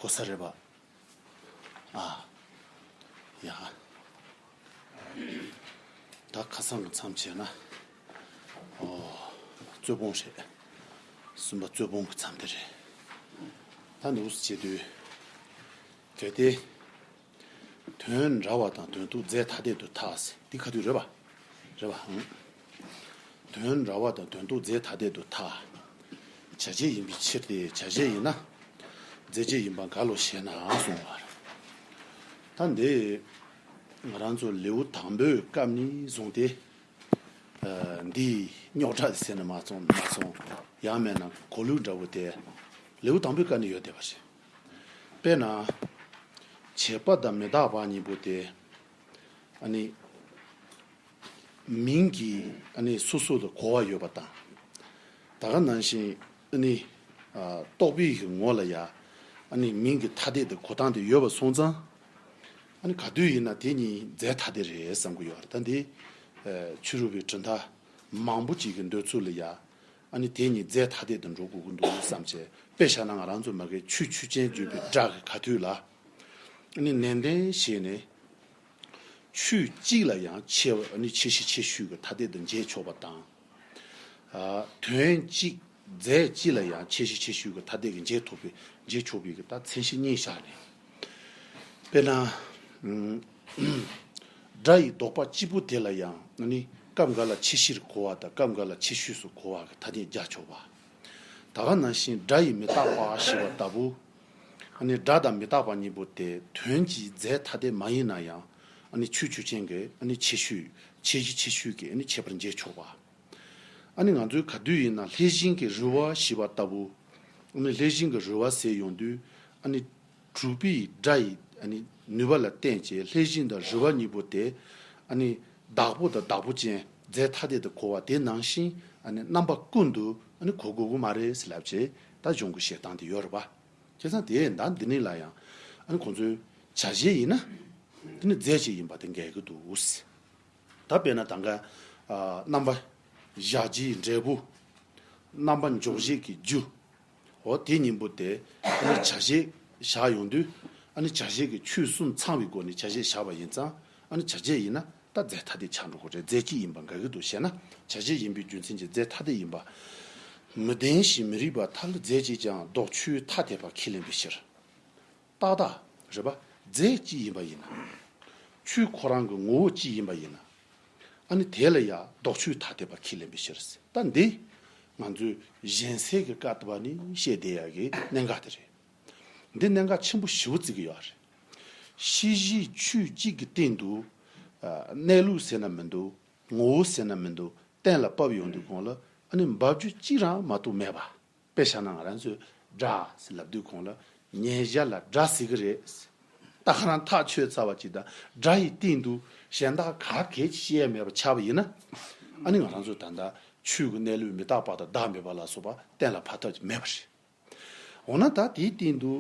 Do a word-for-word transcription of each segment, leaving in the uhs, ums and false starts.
གོ་ས་རེད་པ། ཨ། ཡ། ད་ཁ་སང་གི་མཚམས་བྱས་ན། ཨོ། རྩོད་སྤོང་རེད། གསུམ་པ་རྩོད་སྤོང་གི་མཚམས་དེ་རེད། ད་འདུག་སེ་བྱེད་དུས། གལ་ཏེ། དོན་འདྲ་བ་དང་དོན་དུ་རྫས་ཐ་དད་དུ་ཐལ་ཟེར་འདི་ག་དུས་རེད་པ། རེད་པ། ཨང་། དོན་འདྲ་བ་དང་དོན་དུ་རྫས་ཐ་དད་དུ་ཐལ། བྱ་བྱེད་ཡིན་པའི་ཕྱིར་ཏེ། བྱ་བྱེད་ཡིན་ན། རྫས་བྱེད་ཡིན་པ་ག་ལོ་ཞེ་ན་གསུངས་པ་རེད། ད་འདི། ང་རང་ཚོ་ལེའུ་དང་པོའི་སྐབས་ནས་བཟུང་སྟེ། ཨ། འདི་རྙོག་དྲ་ཟེར་ནས་མ་སོང་མ་སོང་། ཡང་མིན་ན་གོ་ལུགས་འདྲ་བོ་དེ། ལེའུ་དང་པོའི་སྐབས་ནས་ཡོད་བསྡད་པ་རེད། དཔེར་ན། བྱེད་པ་དང་མི་རྟག་པ་གཉིས་པོ་དེ། ཨ་ནི། མིང་གིས་ཨ་ནི་སོ་སོ་ལ་གོ་བ་ཡོད་པ་དང་། ད་ག་ནང་བཞིན་ཨ་ནི། ཨ། རྟོག་པའི་གི་ངོ་ལ་ཡ། ཨ་ནི་མིང་གི་ཐ་དད་དེ་གོ་སྟངས་དེ་ཡོད་པ་སོང་ཙང་། ཨ་ནི་ག་དུས་ཡིན་ན་དེ་གཉིས་རྫས་ཐ་དད་རེད་བསམ་གི་ཡོད་རེད། ད་འདི། ཨ། ཕྱི་རོལ་པའི་གྲུབ་མཐའ་མང་པོ་ཅིག་གི་འདོད་ཚུལ་ལ་ཡ། ཨ་ནི་དེ་གཉིས་རྫས་ཐ་དད་དུ་འགྲོ་དགོས་ཀྱི་འདུག་བསམ་བྱས། དཔེ་བཞག་ན་ང་རང་ཚོ་མ་གིའི་ཆོས་ཆོས་ཅན་བརྗོད་པའི་སྒྲ་གི་ག་དུས་ལ། ཨ་ནི་ནན་ཏན་བྱས་ནས། ཆོས་གཅིག་ལ་ཡང་ཁྱད་ཨ་ནི་ཁྱད་གཞི་ཁྱད་ཤོས་ཀྱི་ཐ་དད་དུ་འབྱེད་ཆོག་པ་དང་། ཨ། དོན་གཅིག་རྫས་གཅིག་ལ་ཡང་ཁྱད་གཞི་ཁྱད་ཤོས་ཀྱི་ཐ་དད་ཀྱིས་འབྱེད་ཐུབ་པའི་འབྱེད་ཆོག་པའི་གི་ད་མཚན་གཞི་གཉིས་བཞག་ནས། དཔེར་ན། ཨུམ། སྒྲ་ཡི་ལྡོག་པ་གཅིག་པུ་དེ་ལ་ཡང་ཨ་ནི་སྐབས་འགའ་ལ་ཁྱད་གཞིར་གོ་བ་དང་སྐབས་འགའ་ལ་ཁྱད་ཤོས་སུ་གོ་བ་གི་ཐ་སྙད་རྒྱག་ཆོག་པ། ད་ག་ནང་བཞིན་སྒྲ་ཡི་མི་རྟག་པ་ཞེས་པ་ལྟ་བུ། ཨ་ནི་སྒྲ་དང་མི་རྟག་པ་གཉིས་པོ་དེ་དོན་གྱི་རྫས་ཐ་དད་མ་ཡིན་ན་ཡང་ཨ་ནི་ཆོས་ཆོས་ཅན་གྱི་ཨ་ནི་ཁྱད་ཤོས་ཁྱད་གཞི་ཁྱད་ཤོས་ཀྱིས་ཨ་ནི་ཁྱད་པར་འབྱེད་ཆོག་པ། ཨ་ནི་ང་ཚོའི་ག་དུས་ཡིན་ན་ལྷས་བྱིན་གྱི་རུལ་བ་ཞེས་པ་ལྟ་བུ། ཨ་ནི་ལྷས་བྱིན་གྱི་རུལ་བ་ཟེར་ཡོང་དུས་ཨ་ནི་གྲུབ་པའི་སྒྲ་ཡི་ཨ་ནི་ནུས་པ་ལ་བརྟེན་བྱས་ལྷས་བྱིན་དང་རུལ་བ་གཉིས་པོ་དེ་ཨ་ནི་བདག་པོ་དང་བདག་པོ་ཅན་རྫས་ཐ་དད་དུ་གོ་བ་དེ་ནང་བཞིན་ཨ་ནི་རྣམ་པ་ཀུན་ཏུ་ཨ་ནི་གོ་དགོས་ཀྱི་མ་རེད་ཟེར་ལབ་བྱས་ད་གཞུང་གི་བཤད་སྟངས་དེ་ཡོད་རེད་པ། བྱས་ཙང་དེ་ད་འདི་ནས་ལ་ཡང་ཨ་ནི་ཁོང་ཚོའི་བྱ་བྱེད་ཡིན་ན་དེ་ནི་རྫས་བྱེད་ཡིན་པ་དེ་འགལ་གྱི་འདུག་ད་དཔེར་ན་ད་ག་ཨ་རྣམ་པ་གཞག་བྱའི་འབྲས་བུ། རྣམ་པ་འཇོག་བྱེད་ཀྱི་རྒྱུ། འོ་དེ་གཉིས་པོ་དེ་ཨ་ནི་བྱ་བྱེད་བཞག་ཡོང་དུས་ཨ་ནི་བྱ་བྱེད་ཀྱི་ཆོས་གསུམ་ཚང་བའི་སྒོ་ནས་བྱ་བྱེད་བཞག་པ་ཡིན་ཙང་ཨ་ནི་བྱ་བྱེད་ཡིན་ན་ད་རྫས་ཐ་དད་ཆགས་འགྲོ་གི་རེད། རྫས་གཅིག་ཡིན་པ་འགལ་གྱི་འདུག་ཞེ་ན། བྱ་བྱེད་ཡིན་པའི་རྒྱུ་མཚན་གྱིས་རྫས་ཐ་དད་ཡིན་པ་མི་ལྡན་ཞིང་མི་རིགས་པར་ཐལ། རྫས་གཅིག་ཀྱང་ལྡོག་ཆོས་ཐ་དད་པ་ཁས་ལེན་པའི་ཕྱིར། ཏག་ཏག་རེད་པ། རྫས་གཅིག་ཡིན་པ་ཡིན་ན། ཆོས་ཁོ་རང་གི་ངོ་བོ་གཅིག་ཡིན་པ་ཡིན་ན། ཨ་ནི་དེ་ལ་ཡང་ལྡོག་ཆོས་ཐ་དད་པ་ཁས་ལེན་པའི་ཕྱིར། ད་འདི་ང་ཚོས་གཞན་སེལ་གྱི་སྐབས་དེ་པ་ནི་བཤད་བསྡད་ཡག་གི་གནད་འགག་དེ་རེད། འདི་གནད་འགག་ཆེན་པོ་ཞེ་པོ་བརྩི་གི་ཡོད་རེད། ཤེས་བྱའི་ཆོས་གཅིག་གི་སྟེང་དུ་ཨ་གནས་ལུགས་ཟེར་ན་མི་འདུག་ངོ་བོ་ཟེར་ན་མི་འདུག་གཏན་ལ་ཕབ་ཡོང་དུས་གོང་ལ་ཨ་ནི་འབབ་རྒྱུ་གཅིག་རང་མ་གཏོགས་མེད་པ། དཔེ་བཞག་ན་ང་རང་ཚོས་སྒྲ་ཟེར་ལབ་དུས་གོང་ལ་ཉན་བྱ་ལ་སྒྲ་ཟེར་གི་རེད། ད་ཁ་རང་ཐག་ཆོད་ཚར་བ་ཅིག་དང་སྒྲ་ཡི་སྟེང་དུ་གཞན་དག་ག་གེ་བཤད་ཡ་མེད་པ་ཆགས་པ་ཡིན་ན། ཨ་ནི་ང་རང་ཚོས་ད་ལྟ་ཆོས་ཀྱི་གནས་ལུགས་མི་རྟག་པ་དང་བདག་མེད་པ་ལ་སོགས་པ་གཏན་ལ་ཕབ་ཐབས་ཀྱི་མེད་པ་རེད། འོ་ན་ད་དེའི་སྟེང་དུ་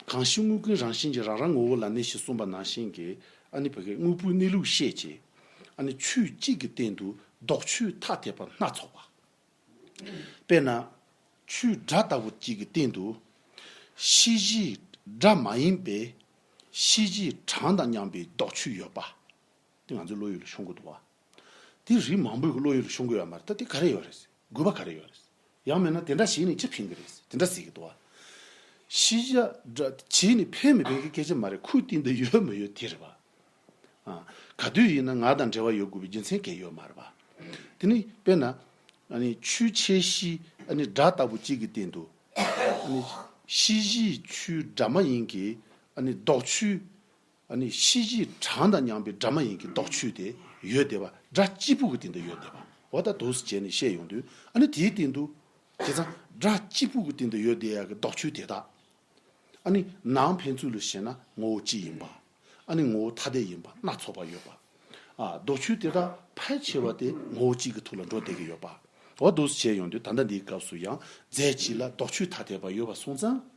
གང་ཞིག་དངོས་ཀུན་རང་བཞིན་གྱིས་རང་རང་ངོ་བོ་ལ་གནས་ཞེས་གསུངས་པ་ནང་བཞིན་གྱི་ཨ་ནི་བོད་ཀྱི་དངོས་པོའི་གནས་ལུགས་ཤེས་ཀྱི་ཨ་ནི་ཆོས་གཅིག་གི་སྟེང་དུ་ལྡོག་ཆོས་ཐ་དད་པ་སྣ་ཚོགས་པ། དཔེར་ན། ཆོས་སྒྲ་ལྟ་བུ་གཅིག་གི་སྟེང་དུ། ཤེས་བྱའི་སྒྲ་མ་ཡིན་པའི་ཤེས་བྱའི་གྲངས་དང་མཉམ་པའི་ལྡོག་ཆོས་ཡོད་པ། དེ་ང་ཚོའི་བློ་ཡུལ་ལ་ཤོང་གི་འདུག་བ། དེ་རིགས་མང་པོའི་གི་བློ་ཡུལ་ལ་ཤོང་གི་ཡོད་མ་རེད། ད་དེ་ག་རེ་ཡོད་རེད། དགོས་པ་ག་རེ་ཡོད་རེད། ཡང་མིན་ན་དེ་འདྲ་བྱས་ནས་ཅི་ཕན་གི་རེད། དེ་འདྲ་ཟེར་གི་འདུག་བ། ཤེས་བྱ་སྒྲ་བྱས་ནས་ཕན་མི་ཕན་གི་སྐད་ཆ་མ་རེད། ཁོའི་སྟེང་དུ་ཡོད་མི་ཡོད་དེ་རེད་བ། ཨ། ག་དུས་ཡིན་ན་ང་དང་འབྲེལ་བ་ཡོད་དགོས་པའི་རྒྱུ་མཚན་གང་ཡང་ཡོད་མ་རེད་པ། དེ་ནི་དཔེར་ན། ཨ་ནི་ཆོས་ཁྱད་གཞི་ཨ་ནི་སྒྲ་ལྟ་བུ་གཅིག་གི་སྟེང་དུ། ཨ་ནི་ཤེས་བྱའི་ཆོས་སྒྲ་མ་ཡིན་གྱི་ཨ་ནི་ལྡོག་ཆོས། ཨ་ནི་ཤེས་བྱའི་གྲངས་དང་མཉམ་པའི་སྒྲ་མ་ཡིན་གྱི་ལྡོག་ཆོས་དེ་ཡོད་བསྡད་པ། སྒྲ་གཅིག་པུ་གི་སྟེང་དུ་ཡོད་བསྡད་པ། འོ་ད་འདུག་སེ་བྱས་ནས་བཤད་ཡོང་དུས་ཨ་ནི་དེའི་སྟེང་དུ། བྱས་ཙང་སྒྲ་གཅིག་པུ་གི་སྟེང་དུ་ཡོད་བསྡད་ཡག་གི་ལྡོག་ཆོས་དེ་དག་ཨ་ནི་ནང་ཕན་ཚུན་ལ་བཤད་ན་ངོ་བོ་གཅིག་ཡིན་པ། ཨ་ནི་ངོ་བོ་ཐ་དད་ཡིན་པ་སྣ་ཚོགས་པ་ཡོད་པ། ཨ། ལྡོག་ཆོས་དེ་དག་ཕལ་ཆེ་བ་དེ་ངོ་བོ་གཅིག་གི་ཐོག་ལ་འགྲོ་བསྡད་ཀྱི་ཡོད་པ། འོ་འདུག་སེ་བྱས་ཡོང་དུས་ད་ལྟ་འདིའི་སྐབས་སུ་ཡང་རྫས་གཅིག་ལ་ལྡོག་ཆོས་ཐ་དད་པ་ཡོད་པ་སོང་ཙང་།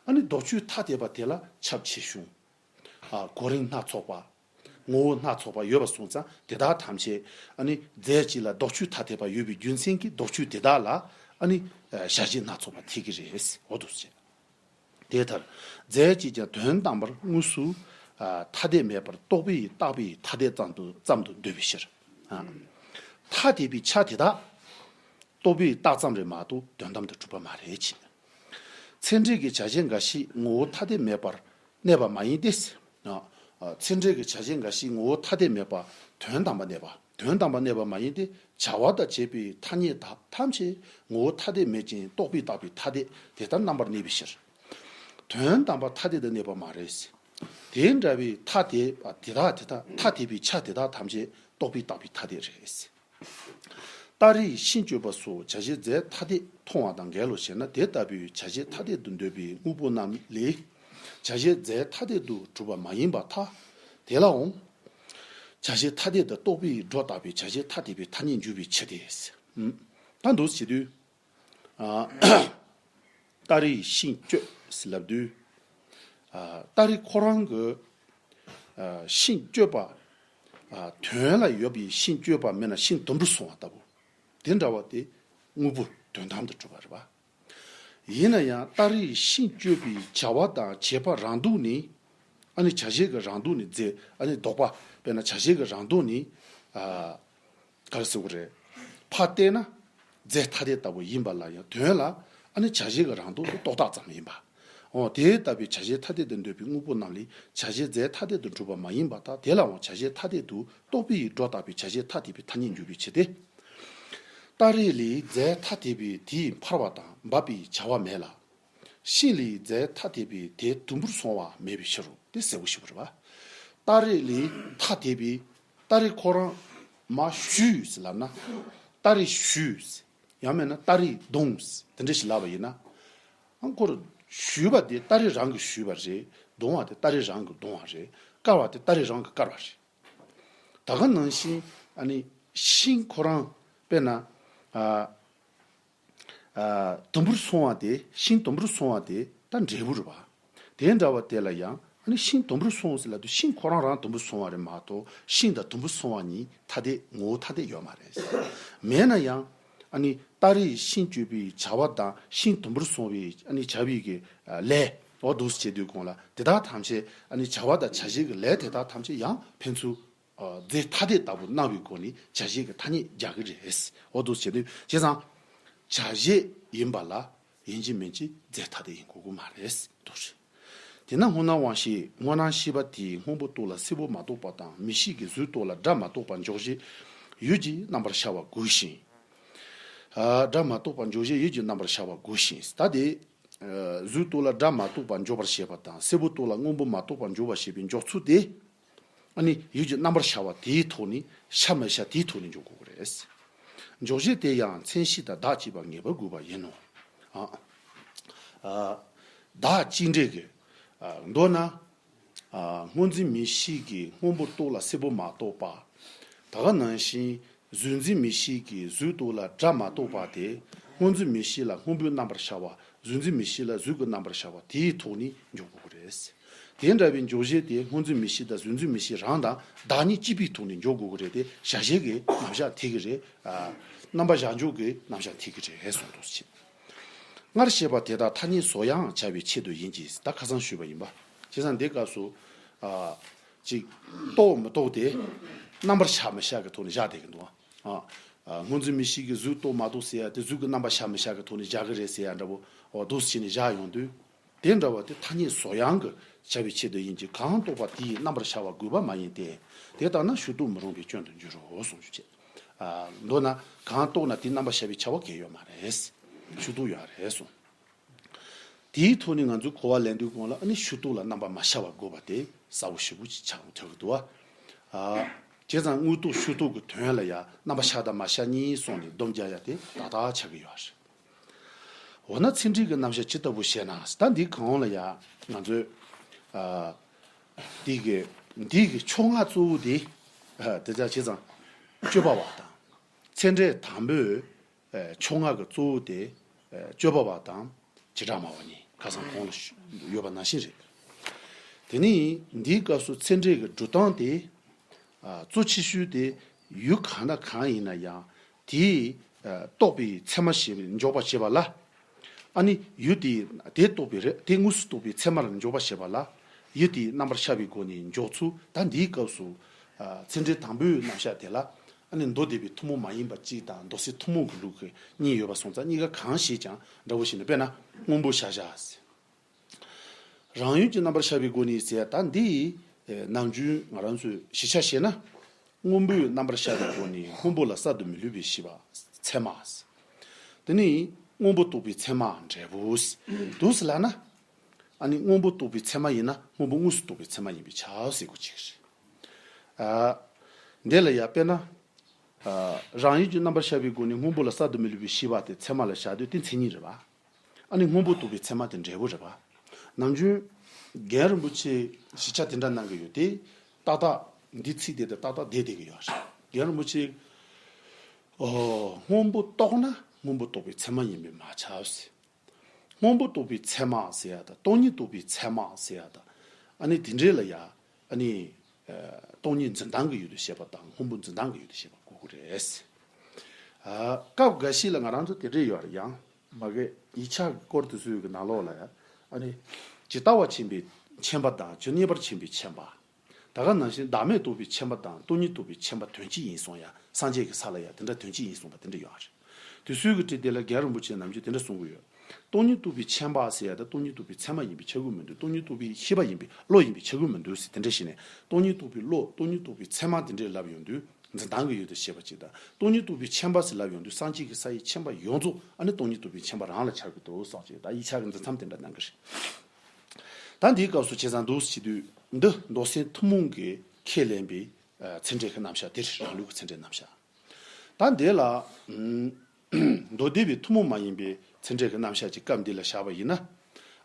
ཨ་ནི་ལྡོག་ཆོས་ཐ་དད་པ་དེ་ལ་ཁྱབ་ཆེ་ཆུང་། ཨ། གོ་རིམ་སྣ་ཚོགས་པ། ངོ་བོ་སྣ་ཚོགས་པ་ཡོད་པ་སོང་ཙང་དེ་དག་ཐམས་ཅད་ཨ་ནི་རྫས་གཅིག་ལ་ལྡོག་ཆོས་ཐ་དད་པ་ཡོད་པའི་རྒྱུ་མཚན་གྱིས་ལྡོག་ཆོས་དེ་དག་ལ་ཨ་ནི་བྱ་བྱེད་སྣ་ཚོགས་པ་འཐད་ཀྱི་རེད། འོ་འདུག་སེ་བྱས། དེ་ལྟར་རྫས་གཅིག་ཀྱང་དོན་དམ་པར་དངོས་སུ་ཨ་ཐ་དད་མེད་པར་རྟོག་པས་བཏགས་པའི་ཐ་དད་ཙམ་དུ་ཙམ་དུ་འདོད་པའི་ཕྱིར། ཨ་ཐ་དད་པའི་ཆ་དེ་དག་རྟོག་པས་བཏགས་ཙམ་རེད་མ་གཏོགས་དོན་དམ་དུ་གྲུབ་པ་མ་རེད་ཅེས། ཚད་འབྲས་ཀྱི་བྱ་བྱེད་འགའ་ཞིག་ངོ་བོ་ཐ་དད་མེད་པར་གནས་པ་མ་ཡིན་ཏེ། ཨ་ཨ་ཚད་འབྲས་ཀྱི་བྱ་བྱེད་འགའ་ཞིག་ངོ་བོ་ཐ་དད་མེད་པ་དོན་དམ་པར་གནས་པ། དོན་དམ་པར་གནས་པ་མ་ཡིན་ཏེ། བྱ་བ་དང་བྱེད་པའི་ཐ་སྙད་དག་ཐམས་ཅད་ངོ་བོ་ཐ་དད་མེད་ཅིང་རྟོག་པས་བཏགས་པའི་ཐ་དད་དེ་ལྟར་རྣམ་པར་གནས་པའི་ཕྱིར། དོན་དམ་པར་ཐ་དད་དུ་གནས་པ་མ་རེད། དེ་འདྲ་བའི་ཐ་དད་པ་དེ་དག་དེ་དག་ཐ་དད་པའི་ཆ་དེ་དག་ཐམས་ཅད་རྟོག་པས་བཏགས་པའི་ཐ་དད་རེད། སྟ་རེའི་ཤིང་གཅོད་པ་སོགས་བྱ་བྱེད་རྫས་ཐ་དད་མཐོང་བ་དང་འགལ་ལོ་ཞེ་ན། དེ་ལྟ་བུའི་བྱ་བྱེད་ཐ་དད་དུ་འདོད་པའི་དངོས་པོ་རྣམས་ལས་བྱ་བྱེད་རྫས་ཐ་དད་དུ་གྲུབ་པ་མ་ཡིན་པར་ཐལ། དེ་ལའང་བྱ་བྱེད་ཐ་དད་དུ་རྟོག་པས་སྒྲོ་བཏགས་པའི་བྱ་བྱེད་ཐ་དད་པའི་ཐ་སྙད་འཇུག་པའི་ཕྱིར་ཏེ། ད་འདུག་ཟེར་དུས། ཨ་སྟ་རེའི་ཤིང་གཅོད་ཟེར་ལབ་དུས། ཨ་སྟ་རེ་ཁོ་རང་གི་ཨ་ཤིང་གཅོད་པ། ཨ་དོན་ལ་ཡོད་པའི་ཤིང་གཅོད་པ་མིན་ན་ཤིང་དུམ་བུར་སོང་བ་ལྟ་བུ། དེ་འདྲ་བ་དེ་དངོས་པོ་དོན་དམ་དུ་གྲུབ་པ་རེད་པ། ཡིན་ན་ཡང་སྟ་རེའི་ཤིང་གཅོད་པའི་བྱ་བ་དང་བྱེད་པ་རང་ལྡོག་ནས། ཨ་ནི་བྱ་བྱེད་ཀྱི་རང་ལྡོག་ནས་རྫས་ཨ་ནི་ལྡོག་པ། དཔེར་ན་བྱ་བྱེད་ཀྱི་རང་ལྡོག་ནས། ཨ་ག་རེ་ཟེར་དགོས་རེད། ཕར་བལྟས་ན་རྫས་ཐ་དད་ལྟ་བུ་ཡིན་པ་ལ་ཡང་དོན་ལ་ཨ་ནི་བྱ་བྱེད་ཀྱི་རང་ལྡོག་ཏུ་རྟོག་བཏགས་ཙམ་ཡིན་པ། འོ་དེ་ལྟ་བུའི་བྱ་བྱེད་ཐ་དད་དུ་འདོད་པའི་དངོས་པོ་རྣམས་ལས་བྱ་བྱེད་རྫས་ཐ་དད་དུ་གྲུབ་པ་མ་ཡིན་པར་ཐལ། དེ་ལའང་བྱ་བྱེད་ཐ་དད་དུ་རྟོག་པས་སྒྲོ་བཏགས་པའི་བྱ་བྱེད་ཐ་དད་པའི་ཐ་སྙད་འཇུག་པའི་ཕྱིར་ཏེ། སྟ་རེ་ལས་རྫས་ཐ་དད་པའི་དེས་འཕར་བ་དང་འབབ་པའི་བྱ་བ་མེད་ལ། ཤིང་ལས་རྫས་ཐ་དད་པའི་དེ་དུམ་བུར་སོང་བ་མེད་པའི་ཕྱིར་རོ། དེ་གསལ་པོ་ཞིག་རེད་པ། སྟ་རེ་ལས་ཐ་དད་པའི་སྟ་རེ་ཁོ་རང་མར་བཞུས་ཟེར་ལབ་ན། སྟ་རེ་བཞུས། ཡང་མིན་ན་སྟ་རེ་བརྡུངས། དེ་འདྲ་ཞིག་ལབ་པ་ཡིན་ན། ཨང་ཁོར་བཞུས་པ་དེ་སྟ་རེ་རང་གིས་བཞུས་པ་རེད། བརྡུངས་པ་དེ་སྟ་རེ་རང་གིས་བརྡུངས་པ་རེད། བཀར་བ་དེ་སྟ་རེ་རང་གིས་བཀར་བ་རེད། ད་ག་ནང་བཞིན་ཨ་ནི་ཤིང་ཁོ་རང་དཔེར་ན་ཨ་ཨ་དུམ་བུར་སོང་བ་དེ་ཤིང་དུམ་བུར་སོང་བ་དེ་ད་འབྲས་བུ་རེད་པ། དེ་འདྲ་བ་དེ་ལ་ཡང་ཨ་ནི་ཤིང་དུམ་བུར་སོང་ཟེར་ལབ་དུས་ཤིང་ཁོ་རང་རང་དུམ་བུར་སོང་བ་རེད་མ་གཏོགས་ཤིང་དང་དུམ་བུར་སོང་བ་གཉིས་ཐ་དད་ངོ་བོ་ཐ་དད་ཡོད་མ་རེད། མེད་ན་ཡང་ཨ་ནི་སྟ་རེས་ཤིང་གཅོད་པའི་བྱ་བ་དང་ཤིང་དུམ་བུར་སོང་བའི་ཨ་ནི་བྱ་བའི་གི་ལས། འོ་འདུག་སེ་བྱེད་དུས་གོང་ལ་དེ་དག་ཐམས་ཅད་ཨ་ནི་བྱ་བ་དང་བྱ་བྱེད་ཀྱི་ལས་དེ་དག་ཐམས་ཅད་ཡང་ཕན་ཚུན་རྫས་ཐ་དད་ལྟ་བུ་སྣང་བའི་སྒོ་ནས་བྱ་བྱེད་ཀྱི་ཐ་སྙད་རྒྱག་གི་རེད། འོ་འདུག་སེ་བྱེད་དུས་བྱས་ཙང་། བྱ་བྱེད་ཡིན་པ་ལ་ཡིན་གཅིག་མིན་གཅིག་རྫས་ཐ་དད་ཡིན་དགོས་ཀྱི་མ་རེད་འདུག་སེ། དེས་ན་སྔོ་སྣང་དབང་ཤེས་སྔོ་སྣང་ཤེས་པ་དེས་སྔོན་པོ་རྟོགས་ལ་སེར་པོ་མ་རྟོགས་པ་དང་མིག་ཤེས་ཀྱིས་གཟུགས་རྟོགས་ལ་སྒྲ་མ་རྟོགས་པ་འཇོག་བྱེད་ཡུལ་གྱི་རྣམ་པར་ཤར་བ་དགོས་ཤིང་། ཨ་སྒྲ་མ་རྟོགས་པ་འཇོག་བྱེད་ཡུལ་གྱི་རྣམ་པར་ཤར་བ་དགོས་ཤིང་། ད་དེ་གཟུགས་རྟོགས་ལ་སྒྲ་མ་རྟོགས་པ་འཇོག་པར་བྱེད་པ་དང་སེར་པོ་རྟོགས་ལ་སྔོན་པོ་མ་རྟོགས་པ་འཇོག་པར་བྱེད་པའི་འཇོག་ཚུལ་དེ། ཨ་ནི་ཡུལ་གྱི་རྣམ་པར་ཤར་བ་དེའི་ཐོག་ནས་ཤར་མི་ཤར་དེའི་ཐོག་ནས་འཇོག་དགོས་ཀྱི་རེད། འཇོག་བྱེད་དེ་ཡང་མཚན་གཞི་དང་བདག་གཅིག་པ་ངེས་པར་དགོས་པ་ཡིན་ནོ། ཨ་ཨ་བདག་གཅིག་འབྲེལ་གྱི་ཨ་མདོར་ན། ཨ་སྔོ་འཛིན་མིག་ཤེས་ཀྱིས་སྔོན་པོ་རྟོགས་ལ་སེར་པོ་མ་རྟོགས་པ། ད་ག་ནང་བཞིན་གཟུགས་འཛིན་མིག་ཤེས་ཀྱིས་གཟུགས་རྟོགས་ལ་སྒྲ་མ་རྟོགས་པ་དེ། སྔོ་འཛིན་མིག་ཤེས་ལ་སྔོན་པོའི་རྣམ་པར་ཤར་བ། གཟུགས་འཛིན་མིག་ཤེས་ལ་གཟུགས་ཀྱི་རྣམ་པར་ཤར་བ་དེའི་ཐོག་ནས་འཇོག་དགོས་ཀྱི་རེད། དེ་འདྲ་བའི་འཇོག་བྱེད་དེ་སྔོ་འཛིན་མིག་ཤེས་དང་གཟུགས་འཛིན་མིག་ཤེས་རང་དང་བདག་གཉིས་གཅིག་པའི་ཐོག་ནས་འཇོག་དགོས་ཀྱི་རེད་དེ། བྱ་བྱེད་ཀྱི་རྣམ་གཞག་དེ་གི་རེད། ཨ་རྣམ་པ་བཞག་འཇོག་གི་རྣམ་གཞག་དེ་གི་རེད་གསུངས་འདུག་ཅེས། སྔར་བཤད་པ་དེ་དག་ཐ་སྙད་བཟོ་ཡང་བྱ་བའི་ཆེད་དུ་ཡིན་གྱི་ད་ཁ་སང་ཞུས་པ་ཡིན་པ། བྱས་ཙང་འདི་སྐབས་སུ་ཨ་ཅིག་རྟོགས་མི་རྟོགས་དེ་རྣམ་པར་ཤར་མི་ཤར་གྱི་ཐོག་ནས་བཞག་བསྡད་ཀྱི་འདུག་ཨ། ཨ་སྔོ་འཛིན་མིག་ཤེས་ཀྱིས་གཟུགས་རྟོགས་མ་རྟོགས་ཟེར་ཡ་དེ་གཟུགས་ཀྱི་རྣམ་པ་ཤར་མི་ཤར་གྱི་ཐོག་ནས་བཞག་གི་རེད་ཟེར་ཡ་འདྲ་པོ། འོ་འདུག་སེ་བྱས་ནས་བཞག་ཡོང་དུས། དེ་འདྲ་བ་དེ་ཐ་སྙད་བཟོ་ཡང་གི་བྱ་བའི་ཆེད་དུ་ཡིན་གྱི་གང་རྟོགས་པ་དེ་ཡི་རྣམ་པར་ཤར་བ་དགོས་པ་མ་ཡིན་ཏེ། དེ་ལྟར་ན་ཕྱིར་རྟོག་མི་རུང་བའི་སྐྱོན་དུ་འགྱུར་རོ་གསུངས་ཞུ་བྱེད། ཨ་མདོར་ན་གང་རྟོགས་ན་དེའི་རྣམ་པ་ཤར་བའི་བྱ་བ་གལ་ཡོད་མ་རེད། ཕྱིར་རྟོག་ཡོད་རེད་གསུངས། དེའི་ཐོག་ནས་ང་ཚོས་གོ་བ་ལེན་དུས་གོང་ལ་ཨ་ནི་ཕྱིར་རྟོག་ལ་རྣམ་པ་མ་ཤར་བ་དགོས་པ་དེ་གསལ་པོ་ཞེ་པོ་ཅིག་ཆགས་ཐུབ་ཀྱི་འདུག་བ། ཨ་བྱས་ཙང་དངོས་རྟོགས་ཕྱིར་རྟོག་གི་དོན་ལ་ཡང་རྣམ་པ་ཤར་དང་མ་ཤར་གཉིས་སོང་ནས་སྡོམ་རྒྱག་ཡ་དེ་ཏག་ཏག་ཆགས་ཀྱི་ཡོད་རེད། འོ་ན་ཚད་འབྲས་ཀྱི་རྣམ་གཞག་ཇི་ལྟ་བུ་བཤད་ན། ད་འདི་གང་ལ་ཡང་ང་ཚོས་ཨ་འདི་གི་འདི་གི་ཕྱོགས་སྔ་གཙོ་བོ་དེ་ཨ་དེ་ལྟར་བྱས་ཙང་དཔྱོད་པ་བ་དང་། ཚད་འབྲས་དང་པོའི་ཨ་ཕྱོགས་སྔ་གི་གཙོ་བོ་དེ་ཨ་དཔྱོད་པ་བ་དང་བྱེ་བྲག་སྨྲ་བ་གཉིས་ཁ་སང་གོང་ལ་ཞུ་ཡོད་པ་ནང་བཞིན་རེད། དེ་ནི་འདིའི་སྐབས་སུ་ཚད་འབྲས་ཀྱི་སྒྲུབ་སྟངས་དེ་ཨ་གཙོ་ཆེ་ཤོས་དེ་ཡུལ་གང་དང་གང་ཡིན་ན་ཡང་དེའི་ཨ་རྟོགས་པའི་ཚད་མ་ཞེས་པའི་འཇོག་པ་བྱེད་པ་ལ། ཨ་ནི་ཡུལ་དེ་དེ་རྟོགས་པའི་རེ་དེ་དངོས་སུ་རྟོགས་པའི་ཚད་མར་འཇོག་པ་ཞེས་པ་ལ། ཡུལ་དེའི་རྣམ་པར་ཤར་བའི་སྒོ་ནས་འཇོག་ཚུལ། ད་འདིའི་སྐབས་སུ་ཨ་ཚད་འབྲས་དང་པོའི་རྣམ་གཞག་དེ་ལ། ཨ་ནི་མདོ་སྡེ་པའི་ཐུན་མོང་མ་ཡིན་པ་གཅིག་དང་མདོ་སྡེ་ཐུན་མོང་གི་ལུགས་ཀྱི་གཉིས་ཡོད་པ་སོང་ཙང་། གཉིས་ཀ་གང་ཞིག་ཀྱང་འདྲ་བོ་ཞིག་ནི། དཔེར་ན་སྔོན་པོ་གཞལ་བྱ་ཟེར། རང་ཡུལ་གྱི་རྣམ་པར་ཤར་བའི་སྒོ་ནས་ཟེར། ད་འདི་ནམ་རྒྱུན་ང་རང་ཚོས་བཞི་ཆ་བཤད་ན། སྔོན་པོའི་རྣམ་པར་ཤར་བའི་སྒོ་ནས་སྔོན་པོ་ལ་གསར་དུ་མི་སླུ་བའི་ཤེས་པ་ཚད་མ་ཟེར། དེ་ནི་སྔོན་པོ་རྟོགས་པའི་ཚད་མ་འབྲས་བུ་ཟེར། འདུག་སེ་ལབ་ན། ཨ་ནི་སྔོན་པོ་རྟོགས་པའི་ཚད་མ་ཡིན་ན་སྔོན་པོ་དངོས་སུ་རྟོགས་པའི་ཚད་མ་ཡིན་པས་ཁྱབ་ཟེར་དགོས་ཀྱི་རེད། ཨ། འདི་ལ་ཡ་དཔེར་ན། ཨ། རང་ཡུལ་གྱི་རྣམ་པར་ཤར་བའི་སྒོ་ནས་སྔོན་པོ་ལ་གསར་དུ་མི་སླུ་བའི་ཤེས་པ་དེ་ཚད་མ་ལ་བཞག་དུས་དེ་མཚན་ཉིད་རེད་པ། ཨ་ནི་སྔོན་པོ་རྟོགས་པའི་ཚད་མ་དེ་འབྲས་བུ་རེད་པ། ནམ་རྒྱུན་རྒན་རིན་པོ་ཆེ་བཞི་ཆ་དེ་འདྲ་གནང་གི་ཡོད་དེ། ཏག་ཏག་འདི་ཚིག་དེ་དང་ཏག་ཏག་བསྡད་བསྡད་ཀྱི་ཡོད་རེད། རྒན་རིན་པོ་ཆེ། ཨོ། སྔོན་པོ་རྟོགས་ན་སྔོན་པོ་རྟོགས་པའི་ཚད་མ་ཡིན་པས་མ་ཁྱབ་ཟེར། སྔོན་པོ་རྟོགས་པའི་ཚད་མ་ཟེར་ཡ་དང་སྟོང་ཉིད་རྟོགས་པའི་ཚད་མ་ཟེར་ཡ་དང་། ཨ་ནི་དེ་འདྲའི་ལ་ཡ། ཨ་ནི། ཨ། སྟོང་ཉིད་འཛིན་སྟངས་ཀྱི་ཡུལ་དུ་བཤད་པ་དང་སྔོན་པོ་འཛིན་སྟངས་ཀྱི་ཡུལ་དུ་བཤད་པ་དགོས་ཀྱི་རེད། ཨ། སྐབས་འགའ་ཞིག་ལ་ང་རང་ཚོ་དེ་འདྲས་ཡོད་རེད། ཡང་མ་གི་ཡིག་ཆ་སྐོར་དེ་ཚོའི་གི་ནང་ལོགས་ལ་ཡ། ཨ་ནི། ཇི་ལྟ་བ་ཆེན་པོའི་མཁྱེན་པ་དང་ཇི་སྙེད་པར་མཁྱེན་པའི་མཁྱེན་པ། ད་ག་ནང་བཞིན་བདག་མེད་རྟོགས་པའི་མཁྱེན་པ་དང་སྟོང་ཉིད་རྟོགས་པའི་མཁྱེན་པ་དོན་གཅིག་ཡིན་གསུངས་ཡ། སངས་རྒྱས་ཀྱི་ས་ལ་ཡ་དེ་འདྲ་དོན་གཅིག་ཡིན་གསུངས་པ་དེ་འདྲ་ཡོད་རེད། དེ་ཚོའི་གི་གྲས་དེ་ལ་རྒན་རིན་པོ་ཆེ་ནམ་རྒྱུན་དེ་འདྲ་གསུང་གི་ཡོད། སྟོང་ཉིད་རྟོགས་པའི་མཁྱེན་པ་ཟེར་ཡ་ད་སྟོང་ཉིད་རྟོགས་པའི་ཚད་མ་ཡིན་པས་ཁྱབ་ཀྱི་མི་འདུག་སྟོང་ཉིད་རྟོགས་པའི་ཤེས་པ་ཡིན་པས་བློ་ཡིན་པས་ཁྱབ་ཀྱི་མི་འདུག་ཟེར་དེ་འདྲ་བཤད་ནས། སྟོང་ཉིད་རྟོགས་པའི་བློ། སྟོང་ཉིད་རྟོགས་པའི་ཚད་མ་དེ་འདྲས་ལབ་ཡོང་དུས་འཛིན་སྟངས་ཀྱི་ཡུལ་དུ་བཤད་པ་གཅིག་དང་། སྟོང་ཉིད་རྟོགས་པའི་མཁྱེན་པ་ཟེར་ལབ་ཡོང་དུས་སངས་རྒྱས་ཀྱི་སའི་མཁྱེན་པ་ཡོངས་རྫོགས་ཨ་ནི་སྟོང་ཉིད་རྟོགས་པའི་མཁྱེན་པ་རང་ལ་ཁྱབ་ཀྱི་འདུག་བསམ་གྱི། ད་ཡིག་ཆ་གི་འདི་མཚམས་དེ་འདྲ་གནང་གི་རེད། ད་འདིའི་སྐབས་སུ་བྱས་ཙང་འདུག་སེ་བྱེད་དུས། འདི་མདོ་སྡེ་ཐུན་མོང་གིས་ཁས་ལེན་པའི་ཨ་ཚད་འབྲས་ཀྱི་རྣམ་གཞག་དེ་རེད། རང་ལུགས་ཀྱི་ཚད་འབྲས་རྣམ་གཞག་ད་འདི་ལ། ཨུམ། མདོ་སྡེ་པའི་ཐུན་མོང་མ་ཡིན་པའི་ཚད་འབྲས་ཀྱི་རྣམ་གཞག་ཅིག་སྐབས་འདི་ལ་བཞག་པ་ཡིན་ན།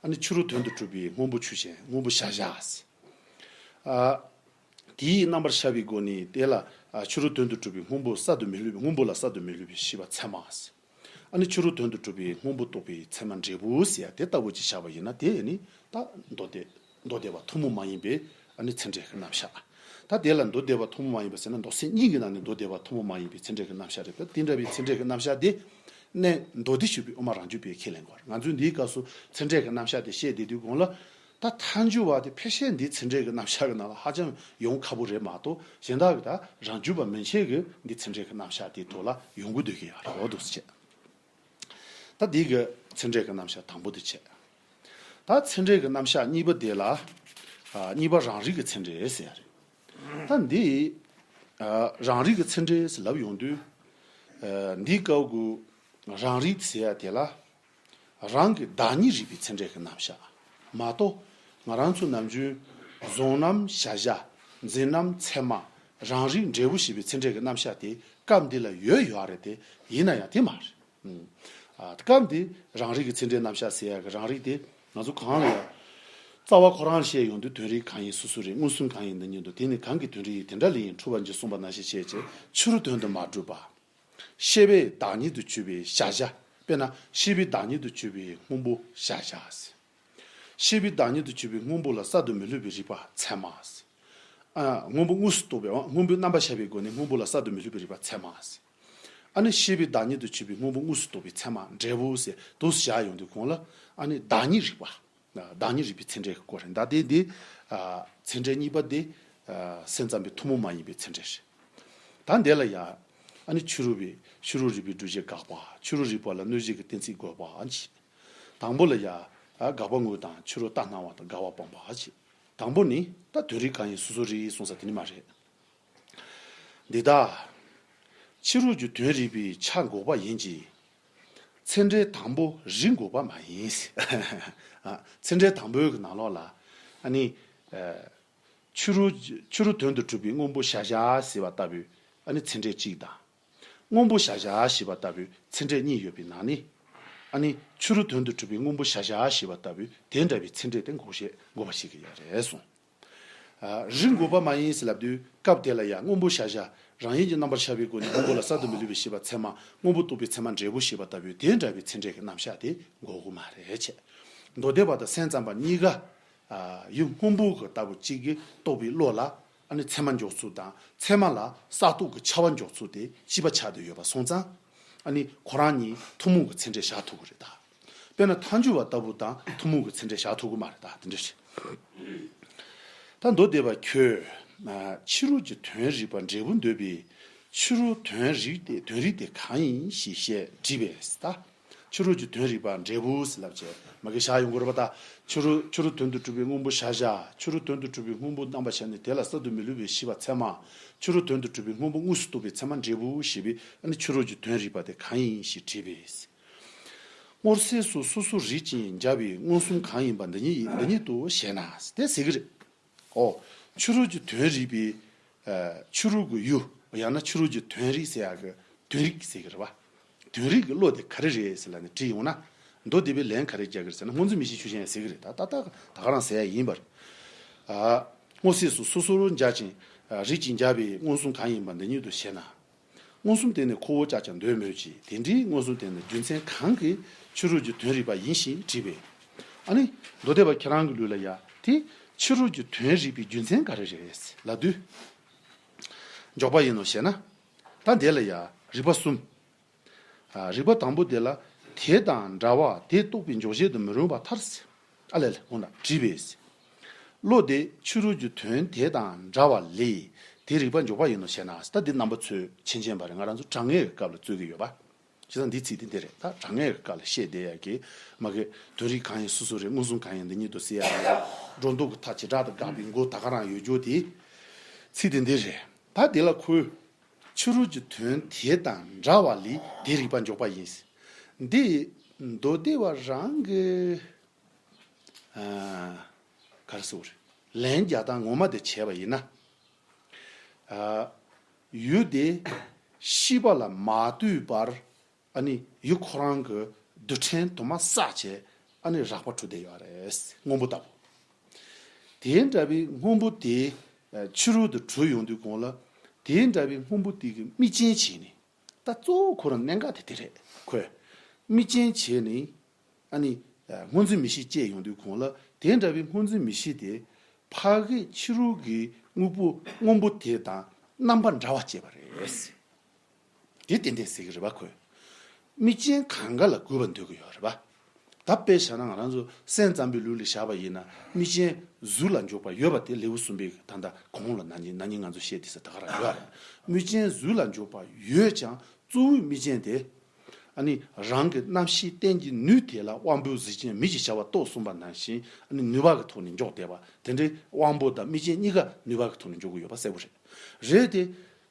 ཨ་ནི་ཕྱི་རོལ་དོན་དུ་གྲུབ་པའི་སྔོན་པོ་ཆོས་ཅན། སྔོན་པོ་གཞལ་བྱ་ཟེར། ཨ། དེའི་རྣམ་པར་ཤར་བའི་སྒོ་ནས་དེ་ལ། ཨ། ཕྱི་རོལ་དོན་དུ་གྲུབ་པའི་སྔོན་པོ་གསར་དུ་མི་སླུ་བའི། སྔོན་པོ་ལ་གསར་དུ་མི་སླུ་བའི་ཤེས་པ་ཚད་མ་ཟེར། ཨ་ནི་ཕྱི་རོལ་དོན་དུ་གྲུབ་པའི་སྔོན་པོ་རྟོགས་པའི་ཚད་མ་འབྲས་བུ་ཟེར་ཡ་དེ་ལྟ་བུ་ཅིག་བཞག་པ་ཡིན་ན། དེ་ནི་ད་མདོ་སྡེ། མདོ་སྡེ་པ་ཐུན་མོང་མ་ཡིན་པའི་ཨ་ནི་ཚད་འབྲས་ཀྱི་རྣམ་གཞག་ད་དེ་ལ་མདོ་སྡེ་པ་ཐུན་མོང་མ་ཡིན་པ་ཟེར་ན། མདོ་སྡེ་གཉིས་ཀྱི་ནང་ནས་མདོ་སྡེ་པ་ཐུན་མོང་མ་ཡིན་པའི་ཚད་འབྲས་ཀྱི་རྣམ་གཞག་རེད་པ། དེ་འདྲ་བའི་ཚད་འབྲས་ཀྱི་རྣམ་གཞག་དེ་གནས་མདོ་སྡེ་ཞུགས་པའི་དབུ་མ་རང་རྒྱུད་པས་ཁས་ལེན་དགོས་རེད། ང་ཚོས་འདིའི་སྐབས་སུ་ཚད་འབྲས་ཀྱི་རྣམ་གཞག་དེ་བཤད་བསྡད་དུས་གོང་ལ། ད་ཐལ་འགྱུར་བ་དེ་ཕལ་ཆེར་འདི་ཚད་འབྲས་ཀྱི་རྣམ་གཞག་གི་ནང་ལ་ཧ་ཅང་ཡོང་ཁག་པོ་རེད་མ་གཏོགས། གཞན་དག་གི་ད་རང་རྒྱུད་པ་མན་ཆད་ཀྱིས་འདི་ཚད་འབྲས་ཀྱི་རྣམ་གཞག་དེའི་ཐོག་ལ་ཡོང་གི་སྡོད་ཀྱི་ཡོད་རེད། འོ་འདུག་སེ་བྱས། ད་འདི་གི་ཚད་འབྲས་ཀྱི་རྣམ་གཞག་དང་པོ་དེ་བྱས། ད་ཚད་འབྲས་ཀྱི་རྣམ་གཞག་གཉིས་པ་དེ་ལ། ཨ། གཉིས་པ་རང་རིག་གི་ཚད་འབྲས་ཟེར་ཡ་རེད། ད་འདི། ཨ། རང་རིག་གི་ཚད་འབྲས་ཟེར་ལབ་ཡོང་དུས། ཨ། འདིའི་སྐབས་ཀྱི་རང་རིག་ཟེར་ཡ་དེ་ལ། རང་གི་བདག་ཉིད་རིག་པའི་ཚད་འབྲས་ཀྱི་རྣམ་གཞག་མ་གཏོགས། ང་རང་ཚོ་ནམ་རྒྱུན་བཟུང་རྣམ་གཞལ་བྱ། འཛིན་རྣམ་ཚད་མ། རང་རིག་འབྲས་བུ་ཞེས་པའི་ཚད་འབྲས་ཀྱི་རྣམ་གཞག་དེ་སྐབས་འདི་ལ་ཡོད་ཡོད་རེད་དེ། ཡིན་ན་ཡང་དེ་མ་རེད། ཨ། སྐབས་འདི་རང་རིག་གི་ཚད་འབྲས་རྣམ་གཞག་ཟེར་ཡ་གི་རང་རིག་དེ་ང་ཚོ་གང་ལ་ཡང་རྩ་བ་ཁོ་རང་ལ་བཤད་ཡོང་དུས། དོན་རིག་གང་ཡིན་སོ་སོར་རིག། མངོན་སུམ་གང་ཡིན་འདི་ཉིད་དུ། དེ་ནི་གང་གིས་དོན་རིག་ཡིན། དེ་འདྲ་ལས་ཡིན་འཁྲུལ་པ་འབྱེད། གསུངས་པ་ནང་བཞིན་བྱས་བྱས་ཕྱི་རོལ་དོན་དུ་མ་གྲུབ་པ། ཤེས་པས་བདག་ཉིད་དུ་གྱུར་པའི་གཞལ་བྱ། དཔེར་ན་ཤེས་པས་བདག་ཉིད་དུ་གྱུར་པའི་སྔོན་པོ་གཞལ་བྱ་ཟེར། ཤེས་པས་བདག་ཉིད་དུ་གྱུར་པའི་སྔོན་པོ་ལ་གསར་དུ་མི་སླུ་བའི་རིག་པ་ཚད་མ་ཟེར། ཨ། སྔོན་པོ་དངོས་སུ་རྟོགས་པའི་སྔོན་པོའི་རྣམ་པར་ཤར་བའི་སྒོ་ནས་སྔོན་པོ་ལ་གསར་དུ་མི་སླུ་བའི་རིག་པ་ཚད་མ་ཟེར། ཨ་ནི་ཤེས་པས་བདག་ཉིད་དུ་གྱུར་པའི་སྔོན་པོ་དངོས་སུ་རྟོགས་པའི་ཚད་མ་འབྲས་བུ་ཟེར་འདུག་སེ་བཞག་ཡོང་དུས་གོང་ལ། ཨ་ནི་བདག་ཉིད་རིག་པ། བདག་ཉིད་རིག་པའི་ཚད་འབྲས་ཀྱི་སྐོར་རེད། ད་དེ་འདི། ཨ། ཚད་འབྲས་གཉིས་པ་འདི། ཨ། སེམས་ཙམ་པའི་ཐུན་མོང་མ་ཡིན་པའི་ཚད་འབྲས་རེད། ད་འདི་ལ་ཡ། ཨ་ནི་ཕྱི་རོལ་པའི་ཕྱི་རོལ་རིག་པའི་སྒྲུབ་བྱེད་དགག་པ། ཕྱི་རོལ་རིག་པ་ལ་གནོད་བྱེད་ཀྱི་གཏན་ཚིགས་དགོས་པ་ཅིག་དང་པོ་ལ་ཡ། ཨ། དགག་པ་དངོས་དང་ཕྱི་རོལ་ལྟར་སྣང་བ་དང་དགག་པ་སྤངས་པ་ཅིག་དང་པོ་ནི་ད་དོན་རིག་གང་ཡིན་སོ་སོར་རིག་གསུངས་ས་དེ་ནི་མ་རེད། འདི་ལྟར། ཕྱི་རོལ་གྱི་དོན་རིག་པའི་ཆ་འགོག་པ་ཡིན་གྱི། ཚད་འབྲས་དང་པོ་རིག་འགོག་པ་མ་ཡིན། ཨ། ཚད་འབྲས་དང་པོའི་གི་ནང་ལོགས་ལ། ཨ་ནི། ཨ། ཕྱི་རོལ་ཕྱི་རོལ་དོན་དུ་གྲུབ་པའི་སྔོན་པོ་གཞལ་བྱ་ཟེར་བ་ལྟ་བུའི་ཨ་ནི་ཚད་འབྲས་གཅིག་དང་། སྔོན་པོ་གཞལ་བྱ་ཞེས་པ་ལྟ་བུའི་ཚད་འབྲས་གཉིས་ཡོད་པའི་ནང་ནས། ཨ་ནི་ཕྱི་རོལ་དོན་དུ་གྲུབ་པའི་སྔོན་པོ་གཞལ་བྱ་ཞེས་པ་ལྟ་བུའི་དེ་འདྲ་བའི་ཚད་འབྲས་དེ་འགོག་བྱེད་འགོག་པ་ཞིག་ཡོད་རེད་གསུངས། ཨ། རིག་འགོག་པ་མ་ཡིན་ཟེར་ལབ་དུས་སྐབས་དེ་ལ་ཡང་སྔོན་པོ་གཞལ་བྱ། རང་ཡུལ་གྱི་རྣམ་པར་ཤར་བའི་སྒོ་ནས་སྔོན་པོ་ལ་གསར་དུ་མི་སླུ་བའི་ཤེས་པ་ཚད་མ། སྔོན་པོ་རྟོགས་པའི་ཚད་མ་འབྲས་བུ་ཞེས་པ་ལྟ་བུའི་དེ་འདྲ་བའི་ཚད་འབྲས་ཀྱི་རྣམ་གཞག་དེ་འགོག་གི་མ་རེད་བྱས། མདོ་སྡེ་པ་དང་སེམས་ཙམ་པ་གཉིས་ཀ། ཨ། ཡུལ་སྔོན་པོ་གི་ལྟ་བུ་གཅིག་གིས་རྟོགས་པའི་བློ་ལ། ཨ་ནི་ཚད་མ་འཇོག་ཚུལ་དང་ཚད་མ་ལ་གསར་རྟོགས་ཀྱི་ཁྱབ་པ་འཇོག་ཚུལ་དེ་གཅིག་པ་ཆགས་བསྡད་ཡོད་པ་སོང་ཙང་། ཨ་ནི་ཁོ་རང་གཉིས་ཐུན་མོང་གི་ཚད་འབྲས་བཞག་ཐུབ་ཀྱི་རེད་ད། དཔེར་ན་ཐལ་འགྱུར་བ་ལྟ་བུ་དང་ཐུན་མོང་གི་ཚིག་འགྲེལ་བཞག་ཐུབ་ཀྱི་མ་རེད། ད་དེ་འདྲ་རེད། ད་མདོ་སྡེ་པ་ཁྱོད། ཕྱི་རོལ་གྱི་དོན་རིག་པ་འབྲས་བུ་འདོད་པས་ཕྱི་རོལ་དོན་རིག་དེ་དོན་རིག་དེ་གང་ཡིན་ཞེས་བཤད་དྲིས་པས། ད་ཕྱི་རོལ་གྱི་དོན་རིག་པ་འབྲས་བུ་ཟེར་ལབ་བྱས་མ་གི་བཞག་ཡོང་གི་རེད་པ། ད་ཕྱི་རོལ་ཕྱི་རོལ་དོན་དུ་གྲུབ་པའི་དངོས་པོ་བཞག་བཞག་ཕྱི་རོལ་དོན་དུ་གྲུབ་པའི་དངོས་པོ་རྣམ་པར་ཤར་ནས་དེ་ལ་གསར་དུ་མི་སླུ་བའི་ཤེས་པ་ཚད་མ། ཕྱི་རོལ་དོན་དུ་གྲུབ་པའི་དངོས་པོ་དངོས་སུ་རྟོགས་པའི་ཚད་མ་འབྲས་བུ་ཞེས་པའི་ཨ་ནི་ཕྱི་རོལ་གྱི་དོན་རིག་པ་དེ་གང་ཡིན་ཞེས་དྲིས་པས། སྔོ་སེར་སོགས་སོ་སོར་རིག་ཅིང་འཇགས་པའི་མངོན་སུམ་གང་ཡིན་པ་འདི་ཉིད་འདི་ཉིད་དུ་བཤད་ན་དེ་ཟེར་གྱི་རེད། ཨོ། ཕྱི་རོལ་གྱི་དོན་རིག་པའི་ཨ་ཕྱི་རོལ་གྱི་ཡུལ་ཡང་ན་ཕྱི་རོལ་གྱི་དོན་རིག་ཟེར་ཡག་གི་དོན་རིག་ཟེར་གྱི་རེད་བ། དོན་རིག་གི་བློ་དེ་ག་རེ་རེད་ཟེར་ལབ་ནས་དྲིས་ཡོང་ན། མདོ་སྡེ་པས་ལན་ག་རེ་རྒྱག་གི་རེད་ཟེར་ན་སྔོ་འཛིན་མིག་ཤེས་ཆོས་ཅན་ཟེར་གྱི་རེད། ད་ད་ད་ད་ག་རང་ཟེར་ཡ་ཡིན་པ་རེད། ཨ། སྔོ་སེར་སོགས་སོ་སོར་འཇགས་ཅིང་ཨ་རིག་ཅིང་འཇགས་པའི་མངོན་སུམ་གང་ཡིན་པ་འདི་ཉིད་དུ་བཤད་ན། མངོན་སུམ་དེ་ནི་ཁོ་བོ་ཅག་ཀྱང་འདོད་མོད་ཀྱི་དེ་འདྲའི་མངོན་སུམ་དེ་ནི་རྒྱུ་མཚན་གང་གིས་ཕྱི་རོལ་གྱི་དོན་རིག་པ་ཡིན་ཞེས་དྲིས་པས། ཨ་ནི། མདོ་སྡེ་པ་ཁྱེད་རང་གི་ལུགས་ལ་ཡ་དེ་ཕྱི་རོལ་གྱི་དོན་རིག་པའི་རྒྱུ་མཚན་ག་རེ་རེད་ལབ་དུས། འཇོག་པ་ཡིན་ནོ་ཞེ་ན། ད་དེ་ལ་ཡ་རིགས་པ་གསུམ། ཨ། རིགས་པ་དང་པོ་དེ་ལ་དེ་དང་འདྲ་བ་དེ་རྟོགས་པའི་འཇོག་བྱེད་དུ་མི་རུང་བར་ཐལ། ཨ་ལས་ལས་འོ་ན་དྲིས་པས། བློ་དེ་ཕྱི་རོལ་གྱི་དོན་དེ་དང་འདྲ་བ་ལས་དེ་རིགས་པ་འཇོག་པ་ཡིན་ནོ་ཞེ་ན། ད་འདི་རྣམ་པ་ཚོས་མཁྱེན་མཁྱེན་པ་རེད། ང་རང་ཚོ་དྲང་ངེས་ཀྱི་སྐབས་ལ་རྩོད་ཀྱི་ཡོད་པ། བྱས་ཙང་འདི་ཚིག་དེ་འདི་རེད། ད་དྲང་ངེས་ཀྱི་སྐབས་ལ་བཤད་བསྡད་ཡ་གི་མ་གི་དོན་རིག་གང་ཡིན་སོ་སོ་རེད། མངོན་སུམ་གང་ཡིན་འདི་ཉིད་དུ་ཟེར་ཡ་རེད། སྒྲོ་འདོགས་ཀྱི་མཐའ་བྱེ་བྲག་ཏུ་དགག་པའི་མགོ་ད་ག་རང་ཡོད་རྒྱུ་དེ། ཚིག་དེ་འདི་རེད། ད་དེ་ལ་ཁོས། ཕྱི་རོལ་གྱི་དོན་དེ་དང་འདྲ་བ་ལས་དེ་རིགས་པ་འཇོག་པ་ཡིན། འདི་མདོ་སྡེ་པ་རང་གི་ཨ་ག་རེ་ཟེར་དགོས་རེད། ལན་རྒྱག་སྟངས་ངོ་མ་དེ་བྱས་པ་ཡིན་ན། ཨ་ཡུལ་དེ་ཤེས་པ་ལ་མ་ལྟོས་པར་ཨ་ནི་ཡུལ་ཁོ་རང་གི་རྡུལ་ཕྲན་དུ་མ་བསགས་བྱས་ཨ་ནི་རགས་པ་གྲུབ་བསྡད་ཡོད་རེད། སྔོན་པོ་ལྟ་བུ། དེ་འདྲ་བའི་སྔོན་པོ་དེ་ཕྱི་རོལ་དུ་གྲུབ་ཡོང་དུས་གོང་ལ་དེ་འདྲ་བའི་སྔོན་པོ་དེ་གི་དམིགས་རྐྱེན་བྱས་ནས། ད་གཙོ་བོ་ཁོ་རང་གནད་འགག་དེ་དེ་རེད། ཁོས་དམིགས་རྐྱེན་བྱས་ནས་ཨ་ནི་སྔོ་འཛིན་མིག་ཤེས་སྐྱེས་ཡོང་དུས་གོང་ལ་དེ་འདྲ་བའི་སྔོ་འཛིན་མིག་ཤེས་དེ་ཕ་གི་ཕྱི་རོལ་གྱི་དངོས་པོ་སྔོན་པོ་དེ་དང་རྣམ་པ་འདྲ་བ་སྐྱེས་པ་རེད། དེ་ཏན་ཏན་ཟེར་གྱི་རེད་པ། ཁོས་དམིགས་རྐྱེན་གང་ག་ལ་གུས་པ་འདོད་ཀྱི་ཡོད་རེད་པ། ད་དཔེ་བཞག་ན་ང་རང་ཚོ་སེམས་ཙམ་པའི་ལུགས་ལ་བཞག་པ་ཡིན་ན་དམིགས་རྐྱེན་གཟུགས་ལ་འཇོག་པ་ཡོད་པ་དེ་ལེའུ་གསུམ་པའི་ད་ལྟ་གོང་ལ་ན་ནིང་ན་ནིང་ང་ཚོ་བཤད་དེ་ས་ད་ག་རང་ཡོད་རེད། དམིགས་རྐྱེན་གཟུགས་ལ་འཇོག་པ་ཡོད་ཀྱང་གཙོ་བོའི་དམིགས་རྐྱེན་དེ། ཨ་ནི་རང་གི་རྣམ་ཤེས་རྟེན་གྱི་ནུས་དེ་ལ་དབང་པོའི་གཟུགས་ཅན་མིག་གི་བྱ་བ་རྟོགས་གསུངས་པ་ནང་བཞིན་ཨ་ནི་ནུས་པ་གི་ཐོག་ནས་འཇོག་བསྡད་པ་དེ་འདྲའི་དབང་པོ་དང་དམིགས་རྐྱེན་གཉིས་ཀ་ནུས་པ་གི་ཐོག་ནས་འཇོག་གི་ཡོད་པ་གསལ་པོ་རེད། རེད་དེ།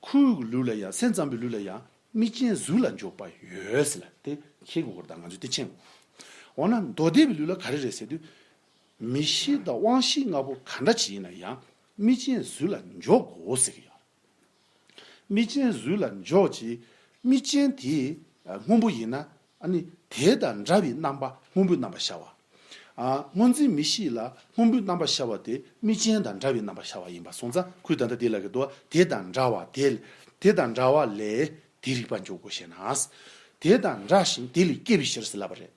ཁོའི་ལུགས་ལ་ཡང་སེམས་ཙམ་པའི་ལུགས་ལ་ཡང་དམིགས་རྐྱེན་གཟུགས་ལ་འཇོག་པ་ཡོད་ཟེར་ལ་དེ་ཤེས་དགོས་ཀྱི་རེད། ད་ང་ཚོས་དེ་མཁྱེན་དགོས། འོ་ན་མདོ་སྡེ་པའི་ལུགས་ལ་ག་རེ་རེད་ཟེར་དུས། མིག་ཤེས་དང་དབང་ཤེས་ལྔ་པོ་ག་འདྲ་ཅིག་ཡིན་ན་ཡང་དམིགས་རྐྱེན་གཟུགས་ལ་འཇོག་དགོས་ཟེར་གྱི་ཡོད། དམིགས་རྐྱེན་གཟུགས་ལ་འཇོག་ཅིང་དམིགས་རྐྱེན་དེ་སྔོན་པོ་ཡིན་ན་ཨ་ནི་དེ་དང་འདྲ་བའི་རྣམ་པ་སྔོན་པོའི་རྣམ་པ་ཤར་བ། ཨ། སྔོ་འཛིན་མིག་ཤེས་ལ་སྔོན་པོའི་རྣམ་པ་ཤར་བ་དེ་དམིགས་རྐྱེན་དང་འདྲ་བའི་རྣམ་པ་ཤར་བ་ཡིན་པ་སོང་ཙང་ཁོས་ད་ལྟ་དེ་ལ་གི་དོ་དེ་དང་འདྲ་བ་དེ་དེ་དང་འདྲ་བ་ལས་དེ་རིགས་པ་འཇོག་དགོས་ཞེ་ན། དེ་དང་འདྲ་ཞིང་དེ་ལས་སྐྱེས་པའི་ཕྱིར་ཟེར་ལབ་པ་རེད།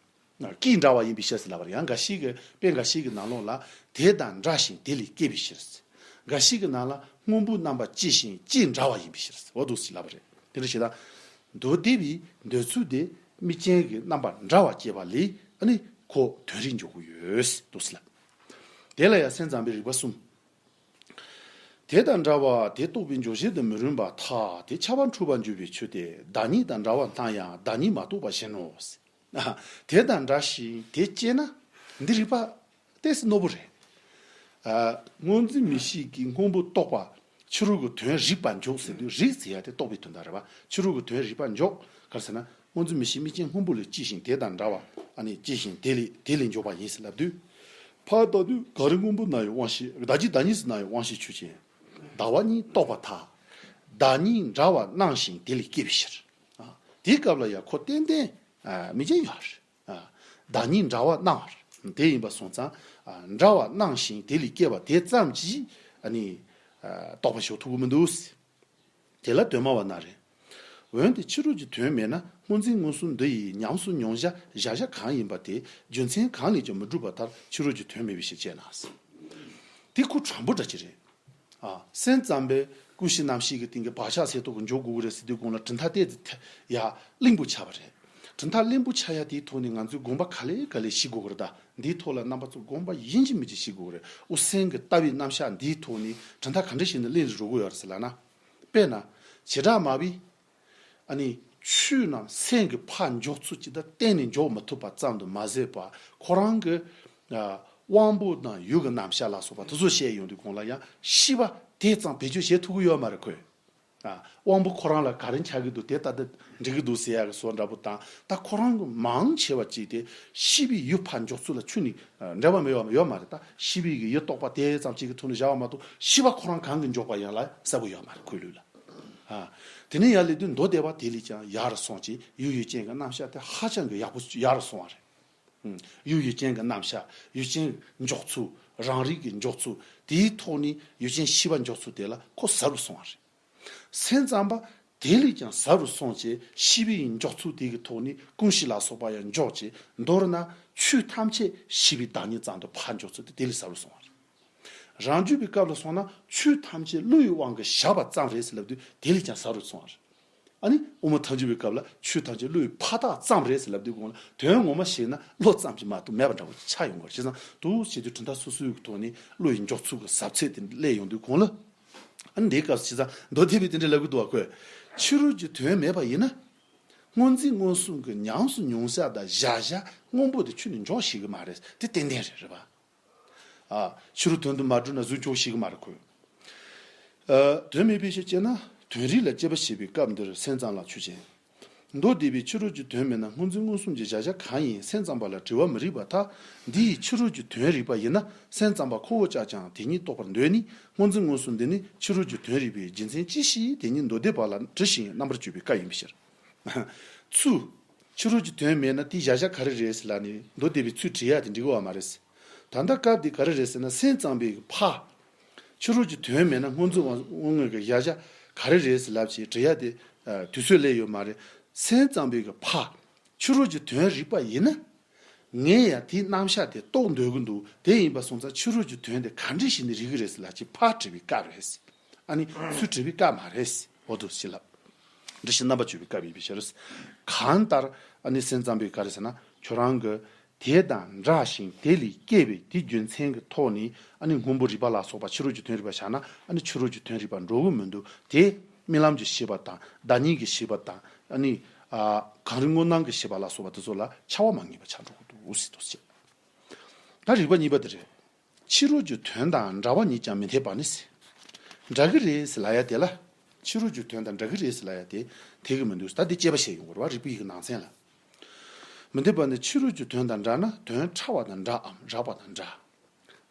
སྐྱེས་འདྲ་བ་ཡིན་པའི་ཕྱིར་ཟེར་ལབ་པ་རེད། ཡང་འགའ་ཞིག་གི་དཔེ་འགའ་ཞིག་གི་ནང་ལོགས་ལ་དེ་དང་འདྲ་ཞིང་དེ་ལས་སྐྱེས་པའི་ཕྱིར། འགའ་ཞིག་གི་ནང་ལ་སྔོན་པོའི་རྣམ་པ་སྐྱེས་ཤིང་སྐྱེས་འདྲ་བ་ཡིན་པའི་ཕྱིར། འོ་འདུག་ཟེར་ལབ་པ་རེད། དེ་འདྲ་བྱེད་ད། མདོ་སྡེ་པའི་འདོད་ཚུལ་དེ་དམིགས་རྐྱེན་གྱི་རྣམ་པ་འདྲ་བ་སྐྱེས་པ་ལས་ཨ་ནི་ཁོ་དོན་རིག་འཇོག་གི་ཡོད་འདུག་ཟེར་ལབ། དེ་ལ་ཡང་སེམས་ཙམ་པའི་རིགས་པ་གསུམ། དེ་དང་འདྲ་བ་དེ་རྟོགས་པའི་འཇོག་བྱེད་དུ་མི་རུང་བར་ཐལ། དེ་ཁྱབ་པ་འཁྲུལ་པར་འགྱུར་བའི་ཆོས་ཏེ། བདག་ཉིད་དང་འདྲ་བར་སྣང་ཡང་བདག་ཉིད་མ་རྟོགས་པར་ཞེན་ནོ། དེ་དང་འདྲ་ཞིང་དེ་སྐྱེས་ན་འདི་རིགས་པ་ཏོག་ཙམ་རྣོ་པོ་རེད། ཨ། སྔོ་འཛིན་མིག་ཤེས་ཀྱིས་སྔོན་པོ་རྟོགས་པ་ཕྱི་རོལ་གྱི་དོན་རིག་པར་འཇོག་ཟེར་དུས་རིག་ཟེར་ཡ་དེ་རྟོགས་པའི་དོན་དག་རེད་པ། ཕྱི་རོལ་གྱི་དོན་རིག་པར་འཇོག་ག་རེ་ཟེར་ན་སྔོ་འཛིན་མིག་ཤེས་དམིགས་རྐྱེན་སྔོན་པོ་ལས་སྐྱེས་ཤིང་དེ་དང་འདྲ་བ་ཨ་ནི་སྐྱེས་ཤིང་དེ་ལས་དེ་ལས་འཇོག་པ་ཡིན་ཟེར་ལབ་དུས། ཕར་ལྟ་དུས་ག་རེ་སྔོན་པོ་ན་ཡང་དབང་ཤེས། བདག་གིས་བདག་ཉིད་ཟེར་ན་ཡང་དབང་ཤེས་ཆོས་ཅན། ཟླ་བ་གཉིས་རྟོགས་པར་ཐལ། བདག་ཉིད་འདྲ་བར་སྣང་ཞིང་དེ་ལས་སྐྱེས་པའི་ཕྱིར། ཨ། དེའི་སྐབས་ལ་ཡང་ཁོ་ཏན་ཏན་ཨ་དམིགས་རྐྱེན་ཡོད་རེད། ཨ། བདག་ཉིད་འདྲ་བར་སྣང་བ་རེད། དེ་ཡིན་པ་སོང་ཙང་ཨ་འདྲ་བར་སྣང་ཞིང་དེ་ལས་སྐྱེས་པ་དེ་ཙམ་གྱིས་ཨ་ནི་ཨ་རྟོགས་པར་ཞུ་ཐུབ་ཀྱི་མི་འདུག། དེ་ལ་དོན་སྨྲ་བ་ན་རེ། འོན་ཏེ་ཕྱི་རོལ་གྱི་དོན་མེད་ན་སྔོ་འཛིན་མངོན་སུམ་འདི་ཡིས་ཉམས་སུ་མྱོང་བྱ་བཞག་བྱ་གང་ཡིན་པ་དེ་རྒྱུ་མཚན་གང་ལས་ཀྱང་མི་འགྲུབ་པར་ཐལ། ཕྱི་རོལ་གྱི་དོན་མེད་པའི་ཕྱིར་ཅེ་ན། དེ་ཁོ་དྲང་པོ་འདྲ་ཅིག་རེད། ཨ། སེམས་ཙམ་པས་ཀུན་གཞི་རྣམ་ཤེས་ཀྱི་སྟེང་གི་བག་ཆགས་ཟེར་ཐོག་གི་འཇོག་དགོས་ཀྱི་རེད་ཟེར་དུས་གོང་ལ་གྲུབ་མཐའ་གཏད་དེ་ཡ་གླིང་བུ་ཆགས་པ་རེད། གྲུབ་མཐའ་བརླིང་པོ་ཆགས་ཡ་དེའི་ཐོག་ནས་ང་ཚོས་དགོངས་པ་ག་ལེ་ག་ལེ་བཞེས་དགོས་ཀྱི་རེད། ད་འདིའི་ཐོག་ལ་རྣམ་པ་ཚོ་དགོངས་པ་ཡིན་གཅིག་མིན་གཅིག་བཞེས་དགོས་ཀྱི་རེད། དབུ་སེམས་ཀྱི་ལྟ་བའི་རྣམ་གཞག་འདིའི་ཐོག་ནས་གྲུབ་མཐའ་ག་འདྲ་ཞིག་ནས་བརླིང་རུ་འགྲོ་གི་ཡོད་རེད་ཟེར་ལབ་ན། དཔེར་ན། བྱེ་བྲག་སྨྲ་བས། ཨ་ནི། ཆོས་རྣམས་སེམས་ཀྱིས་ཕར་འཇོག་ཚུལ་ཇི་ལྟར་གཏན་ནས་འཇོག་མི་ཐུབ་པ་ཙམ་དུ་མ་ཟད་པར་ཁོ་རང་གི། ཨ། དབང་པོ་དང་ཡུལ་གྱི་རྣམ་གཞག་ལ་སོགས་པ་དེ་ཚོ་བཤད་ཡོང་དུས་གོང་ལ་ཡང་ཤེས་པ་དེ་ཙམ་བེད་སྤྱོད་བྱེད་ཐུབ་ཀྱི་ཡོད་མ་རེད་ཁོས། ཨ། དབང་པོ་ཁོ་རང་ལ་ག་རེ་འཆར་གྱི་འདུག་དེ་ལྟ་སྟེ་འགྲིག་གི་འདུག་ཟེར་ཡག་གི་བཟོ་འདྲ་པོ་དང་། ད་ཁོ་རང་གི་མང་ཆེ་བ་ཅིག་དེ་ཤེས་པའི་ཡུལ་ཕར་འཇོག་ཚུལ་ལ་ཁྱོན་ནས་འབྲེལ་བ་མེད་པ་ཡོད་མ་རེད། ད་ཤེས་པའི་གི་ཡུལ་རྟོགས་པ་དེ་ཙམ་ཅིག་གི་ཐོག་ནས་བཞག་པ་མ་གཏོགས་ཤེས་པ་ཁོ་རང་གང་གིས་འཇོག་པ་ཡིན་ལ་གསལ་པོ་ཡོད་མ་རེད་ཁོའི་ལུགས་ལ། ཨ། དེ་ནས་ཡར་སླེབས་དུས་མདོ་སྡེ་པ་དེ་ལས་ཀྱང་ཡག་རུ་སོང་ཅིག་ཡུལ་ཡུལ་ཅན་གྱི་རྣམ་གཞག་དེ་ཧ་ཅང་གི་ཡག་པོ་ཡག་རུ་སོང་བ་རེད། ཡུལ་ཡུལ་ཅན་གྱི་རྣམ་གཞག་ཡུལ་ཅན་འཇོག་ཚུལ། རང་རིག་གི་འཇོག་ཚུལ། དེའི་ཐོག་ནས་ཡུལ་ཅན་ཤེས་པ་འཇོག་ཚུལ་དེ་ལ་ཁོ་ཟབ་རུ་སོང་བ་རེད། སེམས་ཙམ་པ་དེ་ལས་ཀྱང་ཟབ་རུ་སོང་བྱས་ཤེས་པའི་འཇོག་ཚུལ་དེ་གི་ཐོག་ནས་ཀུན་གཞི་ལ་སོགས་པ་ཡང་འཇོག་བྱས། མདོར་ན་ཆོས་ཐམས་ཅད་ཤེས་པའི་བདག་ཉིད་ཙམ་དུ་ཕར་འཇོག་ཚུལ་དེ་དེ་ལས་ཟབ་རུ་སོང་བ་རེད། རང་རྒྱུད་པའི་སྐབས་ལ་སོང་ན་ཆོས་ཐམས་ཅད་བློ་ཡི་དབང་གིས་བཞག་པ་ཙམ་རེད་ཟེར་ལབ་དུས་དེ་ལས་ཀྱང་ཟབ་རུ་སོང་བ་རེད། ཨ་ནི་དབུ་མ་ཐལ་འགྱུར་བའི་སྐབས་ལ་ཆོས་ཐམས་ཅད་བློ་ཡི་ཕ་རྟགས་ཙམ་རེད་ཟེར་ལབ་དུས་གོང་ལ་དོན་ངོ་མ་ཤེས་ན་བློ་ཙམ་གྱིས་མ་གཏོགས་མེད་པ་འདྲ་བོ་ཆགས་ཡོང་བ་རེད། བྱས་ཙང་དུ་བྱེད་དུས་གྲུབ་མཐའ་སོ་སོའི་ཐོག་ནས་བློ་ཡི་འཇོག་ཚུལ་གྱི་ཟབ་ཚད་དེ་སླེབས་ཡོང་དུས་གོང་ལ། ཨ་ནི་འདིའི་སྐབས་སུ་བྱས་ཙང་མདོ་སྡེ་པས་དེ་འདྲ་ལབ་ཀྱི་འདུག་བ། ཁོས་ཕྱི་རོལ་གྱི་དོན་མེད་པ་ཡིན་ན། སྔོ་འཛིན་མངོན་སུམ་གྱིས་ཉམས་སུ་མྱོང་བྱ་དང་གཞལ་བྱ་སྔོན་པོ་དེ་ཁྱོན་ནས་འཇོག་ཤེས་ཀྱི་མ་རེད། དེ་ཏན་ཏན་རེད། རེད་པ། ཨ། ཕྱི་རོལ་དོན་དུ་མ་གྲུབ་ན་གཟུགས་འཇོག་ཤེས་ཀྱི་མ་རེད་ཁོས། ཨ། དོན་མེད་པའི་ཕྱིར་དཔྱད་ན་དོན་རིག་ལ་དཔྱད་པ་བྱེད་པའི་སྐབས་འདིར་སེམས་ཙམ་ལ་ཆོས་ཅན། མདོ་སྡེ་པས་ཕྱི་རོལ་གྱི་དོན་མེད་ན་སྔོ་འཛིན་མངོན་སུམ་གྱི་གཞལ་བྱ་གང་ཡིན་སེམས་ཙམ་པ་ལ་དྲི་བ་མི་རིགས་པར་ཐལ། འདི་ཡི་ཕྱི་རོལ་གྱི་དོན་རིག་པ་ཡིན་ན་སེམས་ཙམ་པ་ཁོ་བོ་ཅག་ཀྱང་དེ་ཉིད་རྟོགས་པར་འདོད་ནས་སྔོ་འཛིན་མངོན་སུམ་འདི་ནི་ཕྱི་རོལ་གྱི་དོན་རིག་པའི་རྒྱུ་མཚན་ཅི་ཞིག་དེ་ཉིད་མདོ་སྡེ་པ་ལ་དྲི་ཞིང་རྣམ་པར་དཔྱོད་པའི་བཀའ་ཡིན་པའི་ཕྱིར། ཚུལ། ཕྱི་རོལ་གྱི་དོན་མེད་ན་དེའི་གཞལ་བྱ་ག་རེ་རེད་ཟེར་ལབ་ནས་མདོ་སྡེ་པའི་ཚུལ་དྲི་ཡ་དེ་འགྲིག་གི་ཡོད་མ་རེད། ད་ལྟ་སྐབས་འདི་ག་རེ་རེད་ཟེར་ན་སེམས་ཙམ་པའི་ཕ། ཕྱི་རོལ་གྱི་དོན་མེད་ན་སྔོ་འཛིན་དབང་དངོས་ཀྱི་གཞལ་བྱ་ག་རེ་རེད་ཟེར་ལབ་བྱས་དྲི་ཡ་དེ། ཨ། དུས་ཚོད་སླེབས་ཡོད་མ་རེད། སེམས་ཙམ་པའི་ཕ། ཕྱི་རོལ་གྱི་དོན་རིག་པ་ཡིན་ན། ངས་ཡང་དེའི་རྣམ་གཞག་དེ་རྟོགས་འདོད་ཀྱི་འདུག་དེ་ཡིན་པ་སོང་ཙང་ཕྱི་རོལ་གྱི་དོན་དེ་ག་འདྲ་ཞིག་ནས་རིག་གི་རེད་ཟེར་ལབ་བྱས་ཕ་དྲི་བའི་སྐབས་རེད། ཨ་ནི་ཚུལ་དྲི་བའི་སྐབས་མ་རེད། འོ་དུ་ཞེས་ལབ། འདྲི་ཞིང་རྣམ་པ་དཔྱོད་པའི་སྐབས་ཡིན་པའི་ཕྱིར། གང་ལྟར་ཨ་ནི་སེམས་ཙམ་པའི་ག་རེ་ཟེར་ན་ཁྱོད་རང་གི་དེ་དང་འདྲ་ཞིང་དེ་ལས་སྐྱེས་པའི་དེ་རྒྱུ་མཚན་གྱི་ཐོག་ནས་ཨ་ནི་སྔོན་པོ་རིག་པ་ལ་སོགས་པ་ཕྱི་རོལ་གྱི་དོན་རིག་པ་བཞག་ན་ཨ་ནི་ཕྱི་རོལ་གྱི་དོན་རིག་པ་འགྲོ་གི་མི་འདུག་དེ་རྨི་ལམ་གྱི་ཤེས་པ་དང་བདག་ཉིད་ཀྱི་ཤེས་པ་དང་ཨ་ནི་ཨ་གངས་རི་སྔོ་སྣང་གི་ཤེས་པ་ལ་སོགས་པ་དེ་ཚོ་ལ་ཁྱབ་པ་མ་ངེས་པ་ཆགས་འགྲོ་གི་འདུག་ཟེར་དུ་བཤད། ད་རིགས་པ་གཉིས་པ་དེ་རེད། ཕྱི་རོལ་གྱི་དོན་དང་འདྲ་བ་ཉིད་ཀྱང་མི་འཐད་པ་ནི། འདྲ་གི་རེད་ཟེར་ལབ་ཡ་དེ་ལ། ཕྱི་རོལ་གྱི་དོན་དང་འདྲ་གི་རེད་ཟེར་ལབ་ཡ་དེ་འཐད་གི་མི་འདུག་ད་དེ་དཔྱད་པ་བྱས་ཡོང་དགོས་རེད་བ་རིགས་པའི་ཡི་གེ་ནང་ཚན་ལ། མི་འཐད་པ་ནི་ཕྱི་རོལ་གྱི་དོན་དང་འདྲ་ན་དོན་ཕྲ་བ་དང་འདྲའམ་རགས་པ་དང་འདྲ།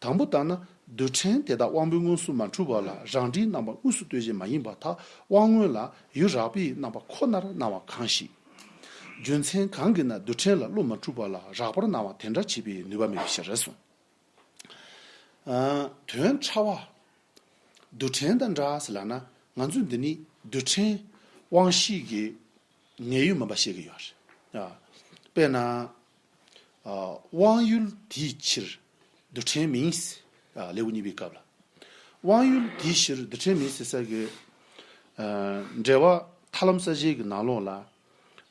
དང་པོ་ལྟར་ན་རྡུལ་ཕྲན་དེ་དག་དབང་པོའི་མངོན་སུམ་མ་འཁྲུལ་བ་ལ་རང་འབྲས་རྣམ་པ་དངོས་སུ་ལྟོས་བྱས་མ་ཡིན་པར་ཐལ། དབང་མངོན་ལ་ཡུལ་རགས་པའི་རྣམ་པ་ཁོ་ནར་སྣང་བ་གང་ཞིག་རྒྱུ་མཚན་གང་གིས་ན་རྡུལ་ཕྲན་ལ་བློ་མ་འཁྲུལ་བ་ལ་རགས་པར་སྣང་བ་དེ་འདྲ་བྱེད་པའི་ནུས་པ་མེད་པའི་ཕྱིར་གསུངས། ཨ། དོན་ཕྲ་བ། རྡུལ་ཕྲན་དང་འདྲ་ཟེར་ལབ་ན་ང་ཚོས་འདི་ནི་རྡུལ་ཕྲན་དབང་ཤེས་ཀྱི་ངེས་ཡོད་མིན་པ་བཤད་ཀྱི་ཡོད་རེད། ཨ། དཔེར་ན། ཨ། དབང་ཡུལ་དེའི་ཕྱིར་རྡུལ་ཕྲན་མིན། ཨ། ལེའུ་གཉིས་པའི་སྐབས་ལ། དབང་ཡུལ་དེའི་ཕྱིར་རྡུལ་ཕྲན་མིན་ཟེར་ས་གི། ཨ། འགྲེལ་པ་ཐར་ལམ་གསལ་བྱེད་ཀྱི་ནང་ལོགས་ལ།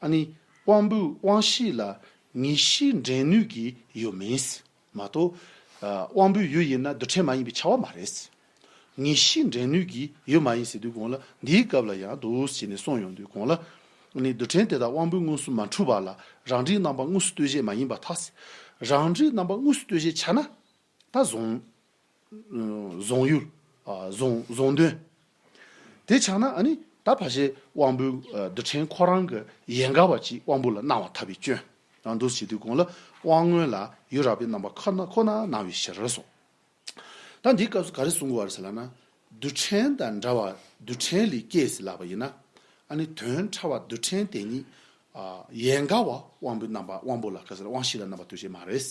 ཨ་ནི་དབང་པོའི་དབང་ཤེས་ལ་ངེས་ཤེས་འདྲེན་ནུས་ཀྱི་ཡུལ་མིན། མ་གཏོགས། ཨ། དབང་པོའི་ཡུལ་ཡིན་ན་རྡུལ་ཕྲན་མ་ཡིན་པས་ཁྱབ་པ་མ་རེད། ངེས་ཤེས་འདྲེན་ནུས་ཀྱི་ཡུལ་མ་ཡིན་ཟེར་དུས་གོང་ལ་འདིའི་སྐབས་ལ་ཡང་འདུག་ཟེར་ནས་གསུངས་ཡོང་དུས་གོང་ལ། ནི་རྡུལ་ཕྲན་དེ་དག་དབང་པོའི་མངོན་སུམ་མ་འཁྲུལ་བ་ལ་རང་འབྲས་རྣམ་པ་དངོས་སུ་ལྟོས་བྱས་མ་ཡིན་པར་ཐལ། རང་འབྲས་རྣམ་པ་དངོས་སུ་ལྟོས་བྱས་ཆགས་ན་ད་གཟུང་། གཟུང་ཡུལ། ཨ། གཟུང་གཟུང་དོན། དེ་ཆགས་ན་ཨ་ནི་ད་ཕལ་ཆེར་དབང་པོའི། ཨ། རྡུལ་ཕྲན་ཁོ་རང་གི་ཡན་གར་བ་ཅིག་དབང་པོ་ལ་སྣང་བ་ཐལ་བའི་སྐྱོན། ཡང་འདུག་ཟེར་དུས་གོང་ལ་དབང་མངོན་ལ་ཡུལ་རགས་པའི་རྣམ་པ་ཁོ་ན་ཁོ་ན་སྣང་བའི་ཕྱིར་སོ། ད་འདིའི་སྐབས་སུ་ག་རེ་གསུང་དགོས་པ་རེད་ཟེར་ལབ་ན། རྡུལ་ཕྲན་དང་འདྲ་བ་རྡུལ་ཕྲན་ལས་སྐྱེས་ཟེར་ལབ་པ་ཡིན་ན། ཨ་ནི་དོན་ཕྲ་བ་རྡུལ་ཕྲན་དེ་ཉིད། ཨ། ཡན་གར་བ་དབང་པོའི་རྣམ་པ་དབང་པོ་ལ་ག་ཟེར་དབང་ཤེས་ལ་རྣམ་པ་ལྟོས་བྱེད་མ་རེད།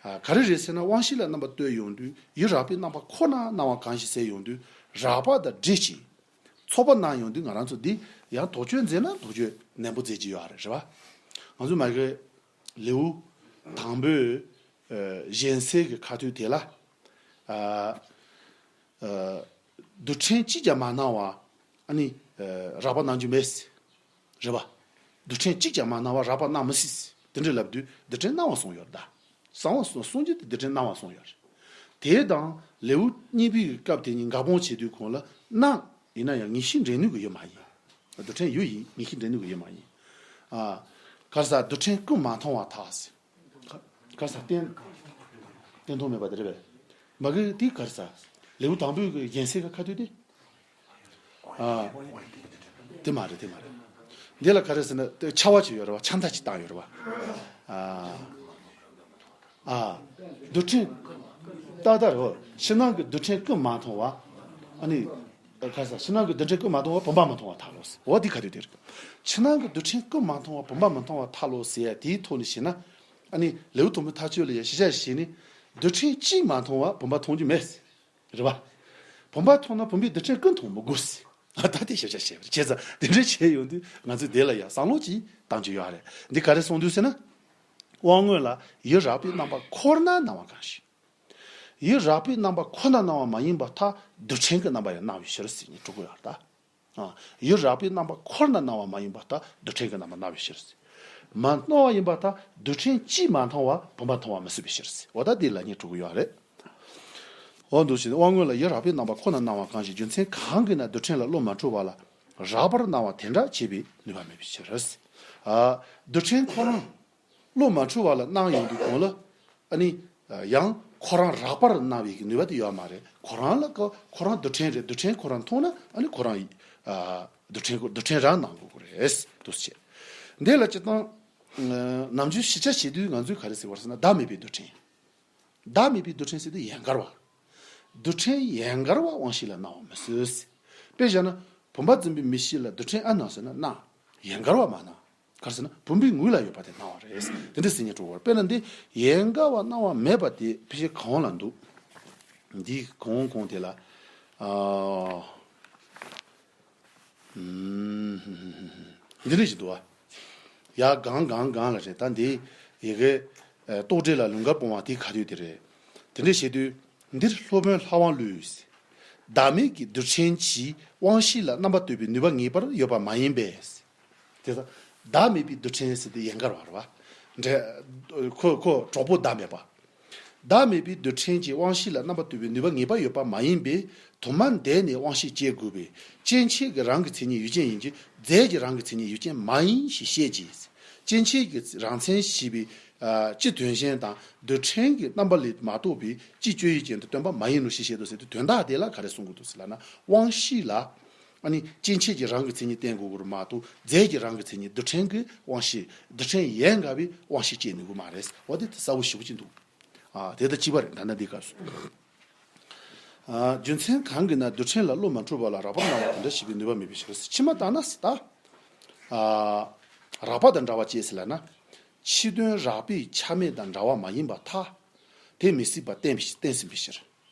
ཨ། ག་རེ་རེད་ཟེར་ན་དབང་ཤེས་ལ་རྣམ་པ་ལྟོས་ཡོང་དུས་ཡུལ་རགས་པའི་རྣམ་པ་ཁོ་ན་སྣང་བ་གང་ཞིག་ཟེར་ཡོང་དུས་རགས་པ་དང་འདྲེས་ཤིང་ཚོགས་པ་སྣང་ཡོང་དུས་ང་རང་ཚོ་འདི་ཡང་དོགས་གཅོད་མཛད་ན་དོགས་གཅོད་ནན་པོ་མཛད་ཀྱི་ཡོད་རེད། རེད་བ། ང་ཚོ་མ་གི་ལེའུ་དང་པོའི། ཨ། གཞན་སེལ་གྱི་ཁ་ཐུག་དེ་ལ། ཨ། ཨ། རྡུལ་ཕྲན་གཅིག་ཀྱང་མ་སྣང་བ། ཨ་ནི། ཨ། རགས་པ་སྣང་རྒྱུ་མེད། རེད་བ། རྡུལ་ཕྲན་གཅིག་ཀྱང་མ་སྣང་བར་རགས་པར་སྣང་མི་སྲིད། དེ་འདྲ་ལབ་དུས་རྡུལ་ཕྲན་སྣང་བ་གསུངས་ཡོད་རེད་ད། གསང་བ་གསུངས་རྒྱུ་དེ་རྡུལ་ཕྲན་སྣང་བ་གསུངས་ཡོད་རེད། དེ་དང་ལེའུ་གཉིས་པའི་སྐབས་དེ་ཉིད་འགལ་སྤོང་བྱེད་དུས་གོང་ལ་སྣང་ཡིན་ན་ཡང་ངེས་ཤེས་འདྲེན་ནུས་ཀྱི་ཡོད་མ་ཡིན། རྡུལ་ཕྲན་ཡོད་ཡིན་ངེས་ཤེས་འདྲེན་ནུས་ཀྱི་ཡོད་མ་ཡིན། ཨ། ག་རེ་ཟེར་རྡུལ་ཕྲན་ཀུན་མ་མཐོང་བར་ཐལ་ཟེར། ག་རེ་ཟེར་བསྟན། བསྟན་དོན་མེད་པ་དེ་རེད་པས། མ་གི་དེ་ག་རེ་ཟེར། ལེའུ་དང་པོའི་གི་རྒྱན་གསལ་གྱི་ཁ་ཐུག་དེ། ཨ། དེ་མ་རེད་དེ་མ་རེད། འདི་ལ་ག་རེ་ཟེར་ན་དེ་ཆ་བ་ཅིག་ཡོད་རེད་བ། ཆ་མཐའ་ཅིག་བཏང་ཡོད་རེད་བ། ཨ། ཨ། རྡུལ་ཕྲན། ཏག་ཏག་རེད་བ། ཕྱི་ནང་གི་རྡུལ་ཕྲན་ཀུན་མ་མཐོང་བ། ཨ་ནི། ག་རེ་ཟེར། ཕྱི་ནང་གི་རྡུལ་ཕྲན་ཀུན་མ་མཐོང་བ་བུམ་པ་མི་མཐོང་བར་ཐལ་ལོ་ཟེར། འོ་འདི་ག་དུས་དེ་རེད། ཕྱི་ནང་གི་རྡུལ་ཕྲན་ཀུན་མ་མཐོང་བ་བུམ་པ་མི་མཐོང་བར་ཐལ་ལོ་ཟེར་ཡ་དེའི་ཐོག་ནས་བཤད་ན། ཨ་ནི་ལེའུ་དང་པོའི་མཐའ་དཔྱོད་ལ་ཡ་ཞིབ་ཆ་བྱས་ནས། རྡུལ་ཕྲན་གཅིག་མ་མཐོང་བ་བུམ་པ་མཐོང་རྒྱུ་མེད་ཟེར། རེད་བ། བུམ་པ་མཐོང་ན་བུམ་པའི་རྡུལ་ཕྲན་ཀུན་མཐོང་མི་དགོས་ཟེར། ད་དེ་ཞིབ་ཆ་བྱས་པ་རེད། བྱས་ཙང་དེ་འདྲ་བྱས་ཡོང་དུས་ང་ཚོས་དེ་ལ་ཡང་བསམ་བློ་ཅིག་བཏང་རྒྱུ་ཡོད་རེད། འདི་ག་རེ་གསུངས་འདུག་ཟེར་ན། དབང་མངོན་ལ་ཡུལ་རགས་པའི་རྣམ་པ་ཁོ་ན་སྣང་བ་གང་ཞིག་ཡུལ་རགས་པའི་རྣམ་པ་ཁོ་ན་སྣང་བ་མ་ཡིན་པར་ཐལ། རྡུལ་ཕྲན་གྱི་རྣམ་པ་ཡང་སྣང་བའི་ཕྱིར་ཟེར་ནས་འགྲོ་གི་ཡོད་རེད་ད། ཨ། ཡུལ་རགས་པའི་རྣམ་པ་ཁོ་ན་སྣང་བ་མ་ཡིན་པར་ཐལ། རྡུལ་ཕྲན་གྱི་རྣམ་པ་སྣང་བའི་ཕྱིར་ཟེར། མ་སྣང་བ་ཡིན་པར་ཐལ། རྡུལ་ཕྲན་གཅིག་མ་མཐོང་བར་བུམ་པ་མཐོང་བ་མི་སྲིད་པའི་ཕྱིར་ཟེར། འོ་ད་དེ་ལ་ཉན་འགྲོ་གི་ཡོད་རེད། འོ་འདུག་ཅེས་དབང་མངོན་ལ་ཡུལ་རགས་པའི་རྣམ་པ་ཁོ་ན་སྣང་བ་གང་ཞིག་རྒྱུ་མཚན་གང་གིས་ན་རྡུལ་ཕྲན་ལ་བློ་མ་འཁྲུལ་བ་ལ་རགས་པར་སྣང་བ་དེ་འདྲ་བྱེད་པའི་ནུས་པ་མེད་པའི་ཕྱིར། ཨ། རྡུལ་ཕྲན་ཁོ་རང་བློ་མ་འཁྲུལ་བ་ལ་སྣང་ཡོང་དུས་གོང་ལ། ཨ་ནི། ཡང་ཁོ་རང་རགས་པར་སྣང་བའི་གི་ནུས་པ་དེ་ཡོད་མ་རེད། ཁོ་རང་ལ་ཁོ་ཁོ་རང་རྡུལ་ཕྲན་རེད། རྡུལ་ཕྲན་ཁོ་རང་མཐོང་ན་ཨ་ནི་ཁོ་རང་། ཨ། རྡུལ་ཕྲན་ཁོ་རྡུལ་ཕྲན་རང་སྣང་དགོས་ཀྱི་རེད། འདུག་སེ་བྱས། འདི་ལ་སྤྱིར་བཏང་། ནམ་རྒྱུན་ཞིབ་ཆ་བྱེད་དུས་ང་ཚོས་ག་རེ་ཟེར་བ་རེད་ཟེར་ན་བདག་མེད་པའི་རྡུལ་ཕྲན། བདག་མེད་པའི་རྡུལ་ཕྲན་ཟེར་དུས་ཡན་གར་བ། རྡུལ་ཕྲན་ཡན་གར་བ་དབང་ཤེས་ལ་སྣང་བ་མི་སྲིད། དཔེ་བཞག་ན། བུམ་པ་འཛིན་པའི་མིག་ཤེས་ལ་རྡུལ་ཕྲན་ཨ་སྣང་ཟེར་ན་སྣང་། ཡན་གར་བ་མ་སྣང་། ག་རེ་ཟེར་ན་བུམ་པའི་ངོས་ལ་ཡོད་པ་དེ་སྣང་བ་རེད། དེ་འདྲ་ཟེར་ཉན་འགྲོ་བར་དཔེར་ན་འདི་ཡན་གར་བ་སྣང་བ་མེད་པ་དེ་ཕལ་ཆེར་གང་ལ་འདུག་འདི་གང་གང་དེ་ལ། ཨ། འདི་འདྲ་ཞིག་འདུག་བ། ཡ་གང་གང་གང་ལ་རེད་ད་འདི། ཡི་གེ་ཨ། རྟོག་བྲལ་ལ་ལུང་འགལ་སྤོང་བ་དེ་ག་དུས་དེ་རེད། དེ་འདྲ་བྱེད་དུས། འདིར་སློབ་དཔོན་ལྷ་དབང་ལུས། བདག་མེད་ཀྱི་རྡུལ་ཕྲན་གྱིས་དབང་ཤེས་ལ་རྣམ་པ་གཏོད་པའི་ནུས་པ་ངེས་པར་ཡོད་པ་མ་ཡིན་པས། དེ་ལྟར་བདག་མེད་པའི་རྡུལ་ཕྲན་ཟེར་དུས་ཡན་གར་བ་རེད་བ། འདྲ། ཁོ་ཁོ་གྲོགས་པོ་བདག་མེད་པ། བདག་མེད་པའི་རྡུལ་ཕྲན་གྱིས་དབང་ཤེས་ལ་རྣམ་པ་གཏོད་པའི་ནུས་པ་ངེས་པ་ཡོད་པ་མ་ཡིན་པས་དུ་མ་འདས་ནས་དབང་ཤེས་སྐྱེ་དགོས་པས་སྐྱེ་མཆེད་ཀྱི་རང་གི་མཚན་ཉིད་ཡུལ་ཅན་ཡིན་གྱི་རྫས་ཀྱི་རང་གི་མཚན་ཉིད་ཡུལ་ཅན་མ་ཡིན་ཞེས་བཤད་ཀྱི། སྐྱེ་མཆེད་ཀྱི་རང་མཚན་ཞེས་པའི་སྤྱི་དོན་གཞན་དང་རྡུལ་ཕྲན་གྱི་རྣམ་པ་ལས་མ་གཏོགས་པའི་སྤྱི་སྤྱོད་ཡུལ་ཅན་དུ་སྟོན་པ་མ་ཡིན་ནོ་ཞེས་བཤད་དོ་ཟེར་དུས་དོན་དག་དེ་ལ་ག་རེ་གསུང་དགོས་འདུག་ཟེར་ལབ་ན་དབང་ཤེས་ལ། ཨ་ནི་སྐྱེ་མཆེད་ཀྱི་རང་གི་མཚན་ཉིད་བསྟན་དགོས་ཀྱི་རེད་མ་གཏོགས་རྫས་ཀྱི་རང་གི་མཚན་ཉིད་རྡུལ་ཕྲན་གྱི་དབང་ཤེས་རྡུལ་ཕྲན་ཡན་གར་བའི་དབང་ཤེས་སྐྱེ་ནུས་ཀྱི་མ་རེད། འོ་དེ་དེ་གསལ་པོ་ཞེ་པོ་ཅིག་འདུག་ཨ། དེ་དང་གཅིག་པ་རེད་ད་ལྟ་འདི་སྐབས་སུ། ཨ། རྒྱུ་མཚན་གང་གིས་ན་རྡུལ་ཕྲན་ལ་བློ་མ་འཁྲུལ་བ་ལ་རགས་པར་སྣང་བ་དེ་འདྲ་ཞིག་གི་ནུས་པ་མེད་པའི་ཕྱིར་ཟེར། ཕྱི་མ་ལྟར་ན་ཟེར་ད། ཨ། རགས་པ་དང་འདྲ་བ་ཅེས་ཟེར་ལབ་ན། ཕྱི་དོན་རགས་པའི་ཆ་མེད་དང་འདྲ་བ་མ་ཡིན་པར་ཐལ། དེ་མི་སྲིད་པ་གཏན་གཏན་ཟིན་པའི་ཕྱིར།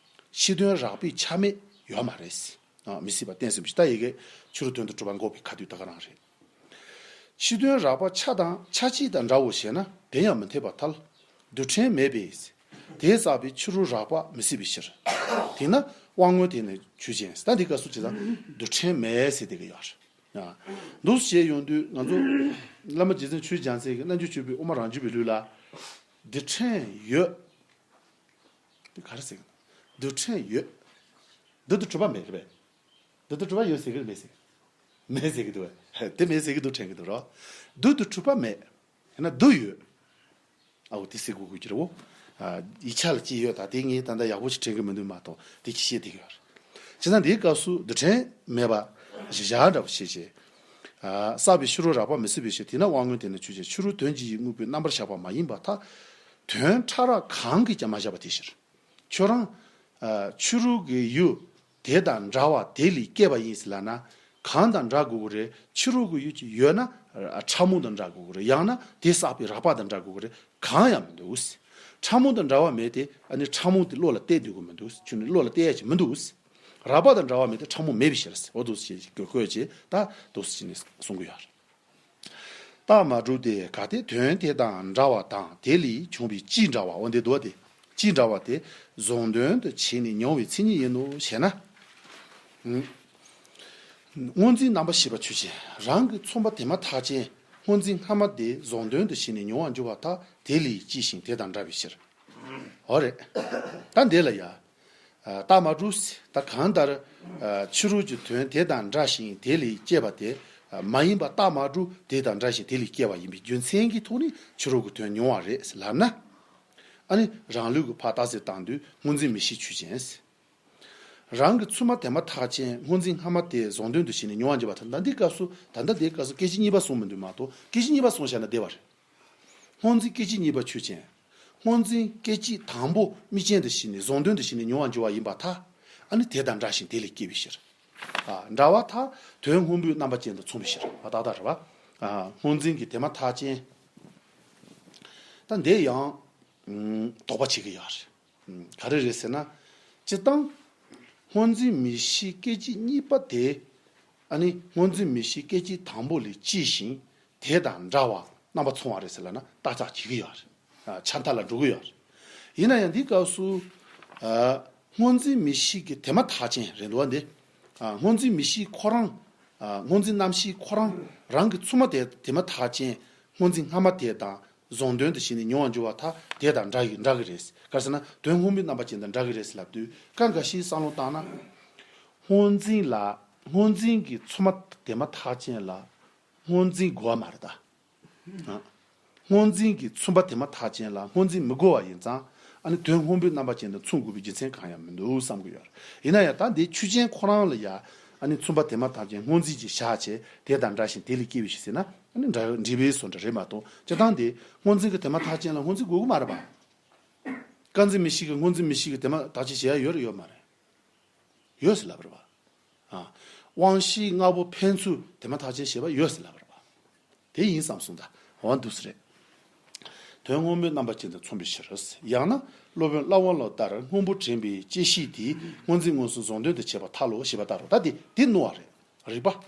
ཕྱི་དོན་རགས་པའི་ཆ་མེད་ཡོད་མ་རེད། ཨ། མི་སྲིད་པ་གཏན་ཟིན་པའི་ཕྱིར། ད་ཡི་གེ་ཕྱི་རོལ་དོན་དུ་གྲུབ་པ་འགོག་པའི་ཁ་ཐུག་ད་ག་རང་རེད། ཕྱི་དོན་རགས་པ་ཆ་དང་ཆ་གཅིག་དང་འདྲའོ་ཞེ་ན་དེ་ཡང་མི་འཐད་པར་ཐལ། རྡུལ་ཕྲན་མེད་པས། དེས་བསགས་པའི་ཕྱི་རོལ་རགས་པ་མི་སྲིད་པའི་ཕྱིར། དེས་ན་དབང་མངོན་དེ་ནི་ཆོས་ཅན། ད་འདི་སྐབས་སུ་ཇི་ལྟར་རྡུལ་ཕྲན་མེད་ཟེར་དེ་ག་ཡོད་རེད། ཨ། འདུག་སེ་བྱས་ཡོང་དུས་ང་ཚོ་བླ་མ་རྗེ་བཙུན་ཆོས་རྒྱལ་མཚན་གྱི་རྣལ་འབྱོར་སྤྱོད་པའི་དབུ་མ་རང་རྒྱུད་པའི་ལུགས་ལ། རྡུལ་ཕྲན་ཡོད། འདི་ག་རེ་ཟེར་གི་འདུག་རྡུལ་ཕྲན་ཡོད། རྡུལ་དུ་གྲུབ་པ་མེད་རེད་པས། རྡུལ་དུ་གྲུབ་པ་ཡོད་ཟེར་གི་རེད་མེད་ཟེར་གི། མེད་ཟེར་གི་འདུག་བས། དེ་མེད་ཟེར་གི་འདུག་དྲན་གི་འདུག་རོ། རྡུལ་དུ་གྲུབ་པ་མེད། ཡང་ན་རྡུལ་ཡོད། ཨའོ་དེ་ཟེར་དགོས་དགོས་ཀྱི་རེད་བོ། ཨ། ཡིག་ཆ་ལ་ཅི་ཡོད་ད་དེ་ངས་ད་ལྟ་ཡག་པོ་ཞིག་དྲན་གི་མི་འདུག་མ་གཏོགས་དེ་ཅི་བཤད་བསྡད་ཀྱི་ཡོད་རེད། བྱས་ཙང་འདིའི་སྐབས་སུ་རྡུལ་ཕྲན་མེད་པ་གཞི་བཞག་འདྲ་བོ་བྱས་བྱས། ཨ། བསགས་པའི་ཕྱི་རོལ་རགས་པ་མི་སྲིད་པའི་ཕྱིར། དེས་ན་དབང་མངོན་དེ་ནི་ཆོས་ཅན། ཕྱི་རོལ་དོན་གྱི་ཡུལ་དངོས་པོའི་རྣམ་པར་གཞག་པ་མ་ཡིན་པར་ཐལ། དོན་ཕྲ་རགས་གང་གིས་ཀྱང་མ་བཞག་པ་དེའི་ཕྱིར། ཁྱོད་རང་། ཨ། ཕྱི་རོལ་གྱི་ཡུལ་དེ་དང་འདྲ་བ་དེ་ལས་སྐྱེས་པ་ཡིན་ཟེར་ལབ་ན་གང་དང་འདྲ་དགོས་ཀྱི་རེད། ཕྱི་རོལ་གྱི་ཡུལ་ཅིག་ཡོད་ན། ཨ། ཕྲ་མོ་དང་འདྲ་དགོས་ཀྱི་རེད། ཡང་ན་དེ་བསགས་པའི་རགས་པ་དང་འདྲ་དགོས་ཀྱི་རེད། གང་ཡང་མི་འདུག་ཕྲ་མོ་དང་འདྲ་བ་མེད་དེ། ཨ་ནི་ཕྲ་མོ་དེ་བློ་ལ་གཏད་འདུག་གི་མི་འདུག་ཁྱོད་ནི་བློ་ལ་གཏད་ཡ་ཅིག་མི་འདུག་རགས་པ་དང་འདྲ་བ་མེད་དེ་ཕྲ་མོ་མེད་པའི་ཕྱིར་ཟེར། འོ་འདུག་སེ་བྱས་བཀོད་བྱས་ད་འདུག་སེ་བྱས་ནས་གསུང་གི་ཡོད་རེད། རྟགས་མ་གྲུབ་སྟེ། གལ་ཏེ་དོན་དེ་དང་འདྲ་བ་དང་དེ་ལས་བྱུང་བའི་སྤྱིའི་འདྲ་བ། འོ་འདི་འདུག་སྟེ། སྤྱིའི་འདྲ་བ་དེ་གཟུང་དོན་དུ་བྱས་ནས་མྱོང་བའི་མཚན་ཉིད་ཡིན་ནོ་ཞེ་ན། ཨུམ། སྔོ་འཛིན་རྣམ་པར་ཤེས་པ་ཆོས་ཅན། རང་གི་མཚུངས་པ་དེ་མ་ཐག་ཅན། སྔོ་འཛིན་སྔ་མ་དེ་བཟང་དོན་དུ་བྱས་ནས་མྱོང་བར་འགྱུར་བར་ཐལ། དེ་ལས་སྐྱེས་ཤིང་དེ་དང་འདྲ་བའི་ཕྱིར། འོ་རེད། ད་འདི་ལ་ཡ། ཨ། རྟགས་མ་གྲུབ་ཟེར། ད་གང་ལྟར། ཨ། ཕྱི་རོལ་གྱི་དོན་དེ་དང་འདྲ་ཞིང་དེ་ལས་སྐྱེས་པ་དེ། ཨ། མ་ཡིན་པ་རྟགས་མ་གྲུབ་དེ་དང་འདྲ་ཞིང་དེ་ལས་སྐྱེ་བ་ཡིན་པའི་རྒྱུ་མཚན་གྱི་ཐོག་ནས་ཕྱི་རོལ་གྱི་དོན་མྱོང་བ་རེད་ལབ་ན། ཨ་ནི་རང་ལུགས་ཀྱི་ཕར་རྟགས་གསལ་བཏང་དུས་སྔོ་འཛིན་མིག་ཤེས་ཆོས་ཅན། རང་གི་ཚུལ་མ་དེ་མ་ཐག་ཅན་སྔོ་འཛིན་སྔ་མ་དེ་བཟང་དོན་དུ་བྱས་ནས་མྱོང་བར་འགྱུར་བ་དང་། ད་འདི་སྐབས་སུ་ད་ལྟ་འདིའི་སྐབས་སུ་སྐད་ཅིག་གཉིས་པ་གསུངས་མི་འདུག་མ་གཏོགས། སྐད་ཅིག་གཉིས་པ་གསུངས་བཞག་ན་བདེ་བ་རེད། སྔོ་འཛིན་སྐད་ཅིག་གཉིས་པ་ཆོས་ཅན། སྔོ་འཛིན་སྐད་ཅིག་དང་པོ་དམིགས་ཅན་དུ་བྱས་ནས་བཟང་དོན་དུ་བྱས་ནས་མྱོང་བར་འགྱུར་བ་ཡིན་པར་ཐལ། ཨ་ནི་དེ་དང་འདྲ་ཞིང་དེ་ལས་སྐྱེ་བའི་ཕྱིར། ཨ། འདྲ་བར་ཐལ། དོན་སྔོན་པོའི་རྣམ་པ་ཅན་དང་མཚུངས་པའི་ཕྱིར། ཨ། ཏག་ཏག་རེད་པ། ཨ། སྔོ་འཛིན་གྱི་དེ་མ་ཐག་ཅན། ད་འདི་ཡང་། ཨུམ། དོགས་པ་བྱེད་ཀྱི་ཡོད་རེད། ཨུམ། ག་རེ་རེད་ཟེར་ན། སྤྱིར་བཏང་། སྔོ་འཛིན་མིག་ཤེས་སྐད་ཅིག་གཉིས་པ་དེ། ཨ་ནི་སྔོ་འཛིན་མིག་ཤེས་སྐད་ཅིག་དང་པོ་ལས་སྐྱེས་ཤིང་དེ་དང་འདྲ་བར་རྣམ་པ་མཚུངས་པ་རེད་ཟེར་ལབ་ན་བརྟག་དཔྱད་བྱེད་ཀྱི་ཡོད་རེད། ཨ། ཆ་མཐའ་ལ་འགྲོ་གི་ཡོད་རེད། ཡིན་ན་ཡང་འདིའི་སྐབས་སུ། ཨ། སྔོ་འཛིན་མིག་ཤེས་ཀྱི་དེ་མ་ཐག་ཅན་རེད་འདུག་པ་འདི། ཨ། སྔོ་འཛིན་མིག་ཤེས་ཁོ་རང་། ཨ། སྔོ་འཛིན་རྣམ་ཤེས་ཁོ་རང་རང་གི་ཚུལ་མ་དེ་དེ་མ་ཐག་ཅན་སྔོ་འཛིན་སྔ་མ་དེ་དང་བཟང་དོན་དུ་བྱས་ནས་མྱོང་བར་འགྱུར་བར་ཐལ། དེ་དང་འདྲ་ཡི་འདྲ་གི་རེད། ག་རེ་ཟེར་ན་དོན་སྔོན་པོའི་རྣམ་པ་ཅན་དང་འདྲ་གི་རེད་ཟེར་ལབ་དུས་སྐབས་འགའ་ཤས་བསམ་བློ་བཏང་ན། སྔོ་འཛིན་ལ། སྔོ་འཛིན་གྱི་ཚུལ་མ་དེ་མ་ཐག་ཅན་ལ་སྔོ་འཛིན་དགོས་པ་མ་རེད་ད། ཨ། སྔོ་འཛིན་གྱི་ཚུལ་མ་དེ་མ་ཐག་ཅན་ལ་སྔོ་འཛིན་མི་དགོས་པ་ཡིན་ཙང་། ཨ་ནི་དོན་སྔོན་པོའི་རྣམ་པ་ཅན་དང་མཚུངས་དགོས་པའི་རྒྱུ་མཚན་གང་ཡང་མི་འདུག་བསམ་གྱི་ཡོད་རེད། ཡིན་ན་ཡང་ད་འདི་ཆོས་ཅན་ཁོ་རང་ལ་ཡ། ཨ་ནི་ཚུལ་མ་དེ་མ་ཐག་ཅན་སྔོ་འཛིན་གྱིས་བཞག་བྱས་དེ་དང་འདྲ་ཞིང་དེ་ལས་སྐྱེ་བའི་ཕྱིར་ཟེར་ན། ཨ་ནི་འདྲ། འབྲས་བུའི་བཟོ་འདྲ་རེད་མ་གཏོགས། སྤྱིར་བཏང་དེ་སྔོ་འཛིན་གྱི་དེ་མ་ཐག་ཅན་ལ་སྔོ་འཛིན་དགོས་ཀྱི་མ་རེད་པ། སྐར་འཛིན་མིག་ཤེས་ཀྱི་སྔོ་འཛིན་མིག་ཤེས་ཀྱི་དེ་མ་ཐག་ཅན་བྱེད་ཡ་ཡོད་རེད་ཡོད་མ་རེད། ཡོད་ཟེར་ལབ་པ་རེད་པ། ཨ། དབང་ཤེས་ལྔ་པོ་འཕེན་ཚུལ་དེ་མ་ཐག་ཅན་ཞེས་པ་ཡོད་ཟེར་ལབ་པ་རེད་པ། དེ་ཡིན་བསམ་སོང་། ད་འོ་འདུག་སེ་རེད། དོན་སྔོན་པོའི་རྣམ་པ་ཅན་དང་མཚུངས་པའི་ཕྱིར། ཡང་ན་སློབ་དཔོན་བླ་མ་ལུགས་ལྟར་སྔོན་པོ་དྲན་པའི་བཅད་ཤེས་དེས་སྔོ་འཛིན་མངོན་སུམ་བཟང་དོན་དུ་བྱེད་པར་ཐལ་ལོ་ཞེས་པ་ལྟར་རོ། ད་དེ་དེ་རྣོ་བ་རེད། རིགས་པ། སློབ་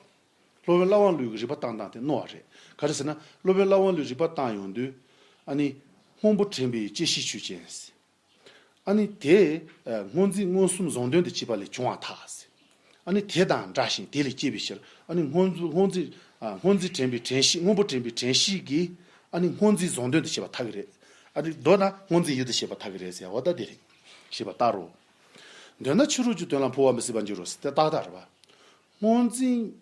དཔོན་བླ་མ་ལུགས་ཀྱི་རིགས་པ་བཏང་སྟངས་དེ་རྣོ་བ་རེད། ག་རེ་ཟེར་ན་སློབ་དཔོན་བླ་མ་ལུགས་རིགས་པ་བཏང་ཡོང་དུས། ཨ་ནི་སྔོན་པོ་དྲན་པའི་བཅད་ཤེས་ཆོས་ཅན། ཨ་ནི་དེ། ཨ། སྔོ་འཛིན་མངོན་སུམ་བཟང་དོན་དུ་བྱེད་པ་ལས་བྱུང་བར་ཐལ། ཨ་ནི་དེ་དང་འདྲ་ཞིང་དེ་ལས་སྐྱེས་པའི་ཕྱིར། ཨ་ནི་སྔོ་འཛིན། སྔོ་འཛིན། ཨ། སྔོ་འཛིན་དྲན་པའི་དྲན་ཤེས། སྔོན་པོ་དྲན་པའི་དྲན་ཤེས་ཀྱིས། ཨ་ནི་སྔོ་འཛིན་བཟང་དོན་དུ་བྱེད་པར་ཐལ་གྱི་རེད། ཨ་ནི་མདོར་ན་སྔོ་འཛིན་ཡུལ་དུ་བྱེད་པར་ཐལ་གྱི་རེད་ཟེར་བ་ད་དེ་རེད། ཞེས་པ་ལྟར་རོ། འདོད་ན་ཕྱི་རོལ་གྱི་དོན་ལ་འཕོ་བ་མི་སྲིད་པར་འགྱུར་རོ་ཟེར་དེ་ཏག་ཏག་རེད་པ། སྔོ་འཛིན།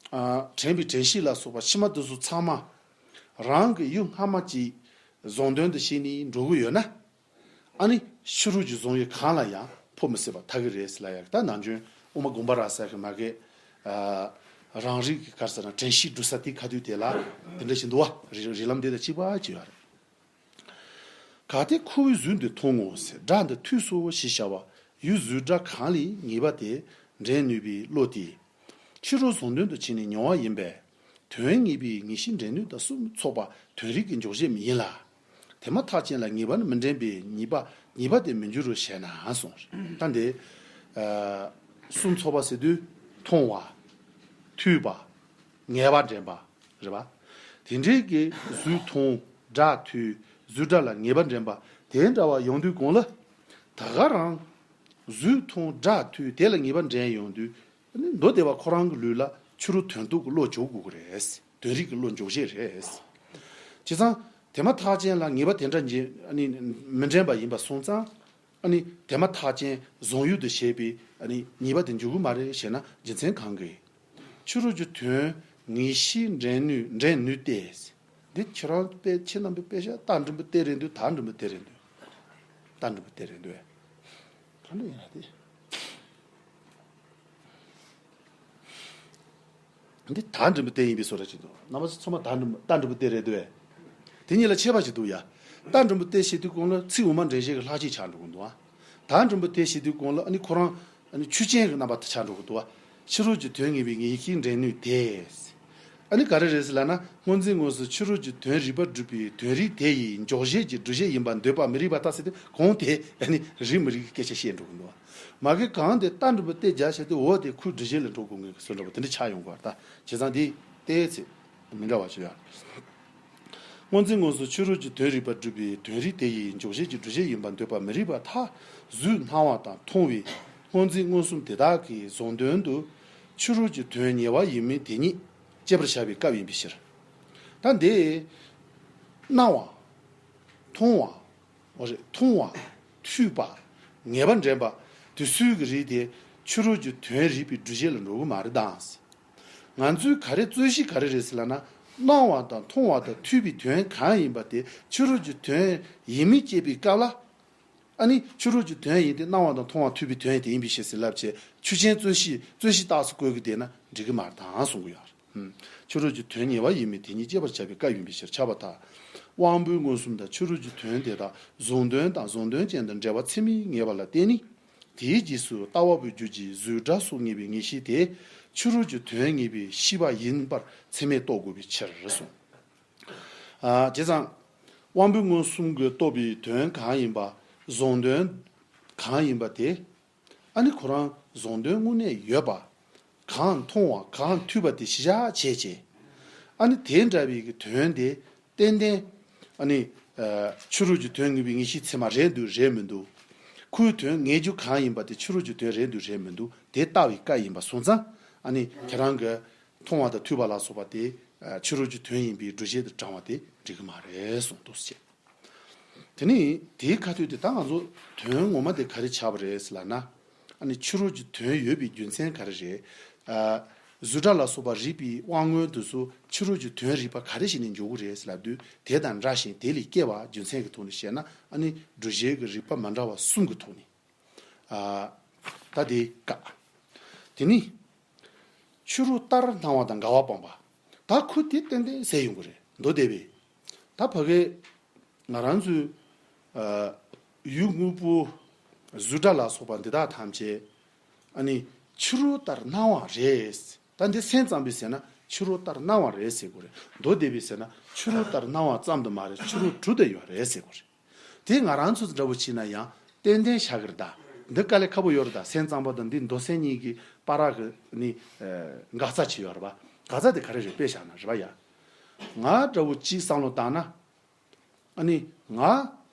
ཨ། དྲན་པའི་དྲན་ཤེས་ལ་སོགས་པ་ཕྱི་མ་དེ་ཚོ་ཚང་མ། རང་གི་ཡུལ་སྔ་མ་ཅིག་བཟང་དོན་དུ་བྱས་ནས་འགྲོ་གི་ཡོད་ན། ཨ་ནི་ཕྱི་རོལ་གྱི་བཟང་ཡུལ་གང་ལ་ཡང་འཕོ་མི་སྲིད་པར་ཐལ་གྱི་རེད་ཟེར་ལབ་ཡག་གི། ད་ནམ་རྒྱུན་དབུ་མ་དགོངས་པ་རབ་གསལ་གྱི་མ་གི། ཨ། རང་རིག་གི་ག་རེ་ཟེར་ན་དྲན་ཤེས་སྒྲུབ་ས་དེ་ག་དུས་དེ་ལ་དེ་འདྲ་ཞིག་འདུག་པ། རིགས་རིགས་ལམ་འདི་དང་གཅིག་པ་ཅིག་ཡོད་རེད། གལ་ཏེ་ཁོ་བོས་གཟུགས་འདི་མཐོང་ངོ་ཟེར། སྒྲ་འདི་ཐོས་སོ་ཞེས་བྱ་བ་ཡུལ་གཟུགས་སྒྲ་གང་ལས་ངེས་པ་དེ་འདྲེན་ནུས་པའི་བློ་དེ། ཕྱི་རོལ་བཟང་དོན་དུ་བྱས་ནས་མྱོང་བ་ཡིན་པས། དོན་ངེས་པའི་ངེས་ཤེས་འདྲེན་ནུས་དང་གསུམ་ཚོགས་པ་དོན་རིག་གི་འཇོག་བྱེད་མི་ཡིན་ལ། དེ་མ་ཐག་ཅན་ལ་ངེས་པ་ནི་མི་འདྲེན་པའི་ཉེས་པ་ཉེས་པ་དེ་མི་འགྱུར་རོ་ཞེ་ན་གསུངས། ད་འདི། ཨ། གསུམ་ཚོགས་པ་ཟེར་དུས་མཐོང་བ། ཐོས་པ། ངེས་པ་འདྲེན་པ། རེད་པ། དེ་འདྲའི་གི་གཟུགས་མཐོང་། སྒྲ་ཐོས། གཟུགས་སྒྲ་ལ་ངེས་པ་འདྲེན་པ་དེ་འདྲ་བ་ཡོང་དུས་གོང་ལ། ད་ག་རང་། གཟུགས་མཐོང་སྒྲ་ཐོས་དེ་ལ་ངེས་པ་འདྲེན་ཡོང་དུས། ཨ་ནི་མདོ་སྡེ་པ་ཁོ་རང་གི་ལུགས་ལ་ཕྱི་རོལ་དོན་རྟོགས་ཀྱི་བློ་འཇོག་དགོས་ཀྱི་རེད། དོན་རིག་གི་བློ་འཇོག་བྱེད་རེད། བྱས་ཙང་། དེ་མ་ཐག་ཅན་ལ་ངེས་པ་དེ་འདྲ་འཇེ་ཨ་ནི་མི་འདྲེན་པ་ཡིན་པ་སོང་ཙང་། ཨ་ནི་དེ་མ་ཐག་ཅན་བཟང་ཡུལ་དུ་བྱས་པའི་ཨ་ནི་ཉེས་པ་དེ་འཇུག་གི་མ་རེད་ཞེ་ན་རྒྱུ་མཚན་གང་གིས། ཕྱི་རོལ་གྱི་དོན་ངེས་ཤེས་འདྲེན་ནུས་འདྲེན་ནུས་ཏེ། འདི་ཁྱེད་རང་དཔེ་ཁྱེད་རྣམ་པའི་དཔེ་ཆ་རྟ་མགྲིན་པོ་སྟེ་རེད་འདུག་རྟ་མགྲིན་པོ་སྟེ་རེད་འདུག་རྟ་མགྲིན་པོ་སྟེ་རེད་འདུག་གང་འདྲ་ཡིན་ན་དེ། འདི་རྟ་མགྲིན་པོ་སྟེ་ཡིན་པའི་བཟོ་འདྲ་ཅིག་འདུག་རྣམ་པ་ཚོ་ཚང་མ་རྟ་མགྲིན་པོ་རྟ་མགྲིན་པོ་སྟེ་རེད་འདུག་བས། དེ་གཉིས་ལ་ཁྱད་པར་ཅིག་འདུག་ཡ། རྟ་མགྲིན་པོ་སྟེ་ཞེས་དུས་གོང་ལ་ཚིག་འོག་མ་འདྲེན་བྱེད་ཀྱི་ལྷག་བཅས་ཆགས་འགྲོ་གི་འདུག་ཨ། རྟ་མགྲིན་པོ་སྟེ་ཞེས་དུས་གོང་ལ་ཨ་ནི་ཁོ་རང་ཨ་ནི་ཆོས་ཅན་གྱི་རྣམ་པ་དེ་ཆགས་འགྲོ་གི་འདུག་ཨ། ཕྱི་རོལ་གྱི་དོན་ངེས་པའི་ངེས་ཤེས་འདྲེན་ནུས་ཏེ། ཨ་ནི་ག་རེ་རེད་ཟེར་ལབ་ན་སྔོ་འཛིན་དངོས་སུ་ཕྱི་རོལ་གྱི་དོན་རིག་པ་སྒྲུབ་པའི་དོན་རིག་དེ་ཡི་འཇོག་བྱེད་ཀྱི་སྒྲུབ་བྱེད་ཡིན་པར་འདོད་པ་མི་རིགས་པར་ཐལ་ཟེར་ཏེ་གོང་དེ་ཨ་ནི་རིགས་མི་རིགས་ཀྱི་སྐད་ཆ་བཤད་འགྲོ་གི་འདུག་ཨ། མ་གི་གང་དེ་རྟ་མགྲིན་པོ་སྟེ་རྒྱ་བྱས་ཏེ་འོ་དེ་ཁོའི་སྒྲུབ་བྱེད་ལ་འགྲོ་དགོས་ངེས་ཀྱི་བཟོ་འདྲ་པོ་དེ་འདྲ་ཆགས་ཡོང་གི་བ་ད་བྱས་ཙང་དེ་ལྟའི་ཚེ་མི་འདྲ་བ་ཞིག་ཡོད། སྔོ་འཛིན་དངོས་སུ་ཕྱི་རོལ་གྱི་དོན་རིག་པ་སྒྲུབ་པའི་དོན་རིག་དེ་ཡི་འཇོག་བྱེད་ཀྱི་སྒྲུབ་བྱེད་ཡིན་པར་འདོད་པ་མི་རིགས་པར་ཐལ། གཟུགས་སྣང་བ་དང་མཐོང་བའི་སྔོ་འཛིན་མངོན་སུམ་དེ་དག་གི་བཟང་དོན་དུ་ཕྱི་རོལ་གྱི་དོན་ཉེ་བ་ཡིན་མིན་དེ་ཉིད་དཔྱད་པར་བྱ་བའི་སྐབས་ཡིན་པའི་ཕྱིར། ད་འདི་སྣང་བ། མཐོང་བ། འོ་རེད། མཐོང་བ། ཐོས་པ། ངེས་པ་འདྲེན་པ། དེ་ཚོའི་གི་རིགས་དེ་ཕྱི་རོལ་གྱི་དོན་རིག་པའི་སྒྲུབ་བྱེད་ལ་འགྲོ་གི་མ་རེད་ད། ང་ཚོའི་ག་རེ་རྩོད་གཞི་ག་རེ་རེད་ཟེར་ལབ་ན། སྣང་བ་དང་མཐོང་བ་དང་ཐོས་པའི་དོན་གང་ཡིན་པ་དེ་ཕྱི་རོལ་གྱི་དོན་ཡིན་མིན་དཔྱད་པའི་སྐབས་ལ། ཨ་ནི་ཕྱི་རོལ་གྱི་དོན་ཡིན་ཏེ། སྣང་བ་དང་མཐོང་བ་ཐོས་པའི་དོན་དེ་ཡིན་པའི་ཕྱིར་ཟེར་ལབ་བྱས། ཆོས་ཅན་རྩོད་གཞི་རྩོད་གཞི་རྟགས་སུ་བཀོད་ཀྱི་བསྡད་ན་འགྲིག་གི་མ་རེད་ད་གསུང་གི་ཡོད་རེད། ཕྱི་རོལ་གྱི་དོན་ཉེ་བ་ཡིན་མིན་དེ་ཉིད་དཔྱད་པར་བྱ་བའི་སྐབས་ཡིན་པའི་ཕྱིར་ཁྱབ་པར་ཐལ། དབང་པོའི་མངོན་སུམ་དང་ཕྱི་རོལ་གྱི་དོན་དེ་དག་གཟུང་དོན་དང་གཟུང་དོན་ཅན་དང་འབྲེལ་བ་ཚད་མས་ངེས་པ་ལ་བརྟེན་ནས། དེའི་རྗེས་སུ་ལྟ་བ་པོའི་རྒྱུད་ཀྱི་གཟུགས་སྒྲ་སོགས་ངེས་པའི་ངེས་ཤེས་དེ་ཕྱི་རོལ་གྱི་དོན་ངེས་པའི་ཤེས་པ་ཡིན་པར་ཚད་མས་རྟོགས་དགོས་པའི་ཕྱིར་གསུངས། ཨ། བྱས་ཙང་། དབང་པོའི་མངོན་སུམ་གྱིས་རྟོགས་པའི་དོན་གང་ཡིན་པ། གཟུང་དོན་གང་ཡིན་པ་དེ། ཨ་ནི་ཁོ་རང་གཟུང་དོན་དངོས་གནས་ཡོད་པ། གང་མཐོང་བ་གང་ཐོས་པ་དེ་གཞི་བཞག་བྱས་བྱས། ཨ་ནི་དེ་འདྲ་བའི་གི་དོན་དེ་ཏན་ཏན། ཨ་ནི། ཨ། ཕྱི་རོལ་གྱི་དོན་ངེས་པའི་ངེས་ཤེས་ཚད་མ་རེད་འདུག་རེད་མི་འདུག་ཁོའི་དོན་ངེས་རྒྱུ་གང་ཡིན་པ་དེ་ཕྱི་རོལ་གྱི་དོན་རེད་འདུག་རེད་མི་འདུག་དེ་ལྟ་བའི་སྐབས་ཡིན་པ་སོང་ཙང་། ཨ་ནི་ཁྱེད་རང་གི་མཐོང་བ་དང་ཐོས་པ་ལ་སོགས་པ་དེ་ཕྱི་རོལ་གྱི་དོན་ཡིན་པའི་སྒྲུབ་བྱེད་དུ་བགྲང་བ་དེ་འགྲིག་གི་མ་རེད་གསུངས་འདུག་ཟེར། དེ་ནས་དེའི་ཁ་ཐུག་དེ་ད་ང་ཚོ་དོན་ངོ་མ་དེ་ག་རེ་ཆགས་པ་རེད་ཟེར་ལབ་ན། ཨ་ནི་ཕྱི་རོལ་གྱི་དོན་ཡོད་པའི་རྒྱུ་མཚན་ག་རེ་རེད། ཨ། གཟུགས་སྒྲ་ལ་སོགས་པ་རིག་པའི་དབང་མངོན་དུ་སོགས་ཕྱི་རོལ་གྱི་དོན་རིག་པ་ག་རེ་བྱས་ནས་འཇོག་གི་རེད་ཟེར་ལབ་དུས། དེ་དང་འདྲ་ཞིང་དེ་ལས་སྐྱེ་བ་རྒྱུ་མཚན་གྱི་ཐོག་ནས་བཤད་ན། ཨ་ནི་སྒྲུབ་བྱེད་ཀྱི་རིགས་པ་མ་འདྲ་བ་གསུམ་གྱི་ཐོག་ནས། ཨ། ད་དེ་བཀག་དེ་ནི། ཕྱི་རོལ་ལྟར་སྣང་བ་དང་འགལ་བ་སྤངས་པ། ད་ཁོ་དེ་ཏན་ཏན་ཟེར་ཡོང་གི་རེད། མདོ་སྡེ་པས། ད་ཕ་གི་ང་རང་ཚོའི། ཨ། ཡུལ་དངོས་པོ་གཟུགས་སྒྲ་ལ་སོགས་པ་འདི་དག་ཐམས་ཅད། ཨ་ནི་ཕྱི་རོལ་ལྟར་སྣང་བ་རེད། ད་འདི་སེམས་ཙམ་པས་ཟེར་ན་ཕྱི་རོལ་ལྟར་སྣང་བ་རེད་ཟེར་དགོས་རེད། མདོ་སྡེ་པས་ཟེར་ན་ཕྱི་རོལ་ལྟར་སྣང་བ་ཙམ་དུ་མ་རེད། ཕྱི་རོལ་དྲུག་དེ་ཡོད་རེད་ཟེར་དགོས་རེད། དེ་ང་རང་ཚོ་འདྲ་བོ་བྱས་ན་ཡང་ཏན་ཏན་བཞག་གི་རེད་ད། འདི་དཀའ་ལས་ཁག་པོ་ཡོད་རེད་ད། སེམས་ཙམ་པ་དང་འདི་མདོ་སེམས་གཉིས་ཀྱི་བར་གྱི་ནི། ཨ། འགག་རྩ་ཅིག་ཡོད་རེད་པ། འགག་རྩ་དེ་ག་རེ་རེད། དཔེ་བཞག་ན་རེད་པ་ཡ། ང་འདྲ་བོ་གཅིག་བསམ་བློ་བཏང་ན། ཨ་ནི་ང་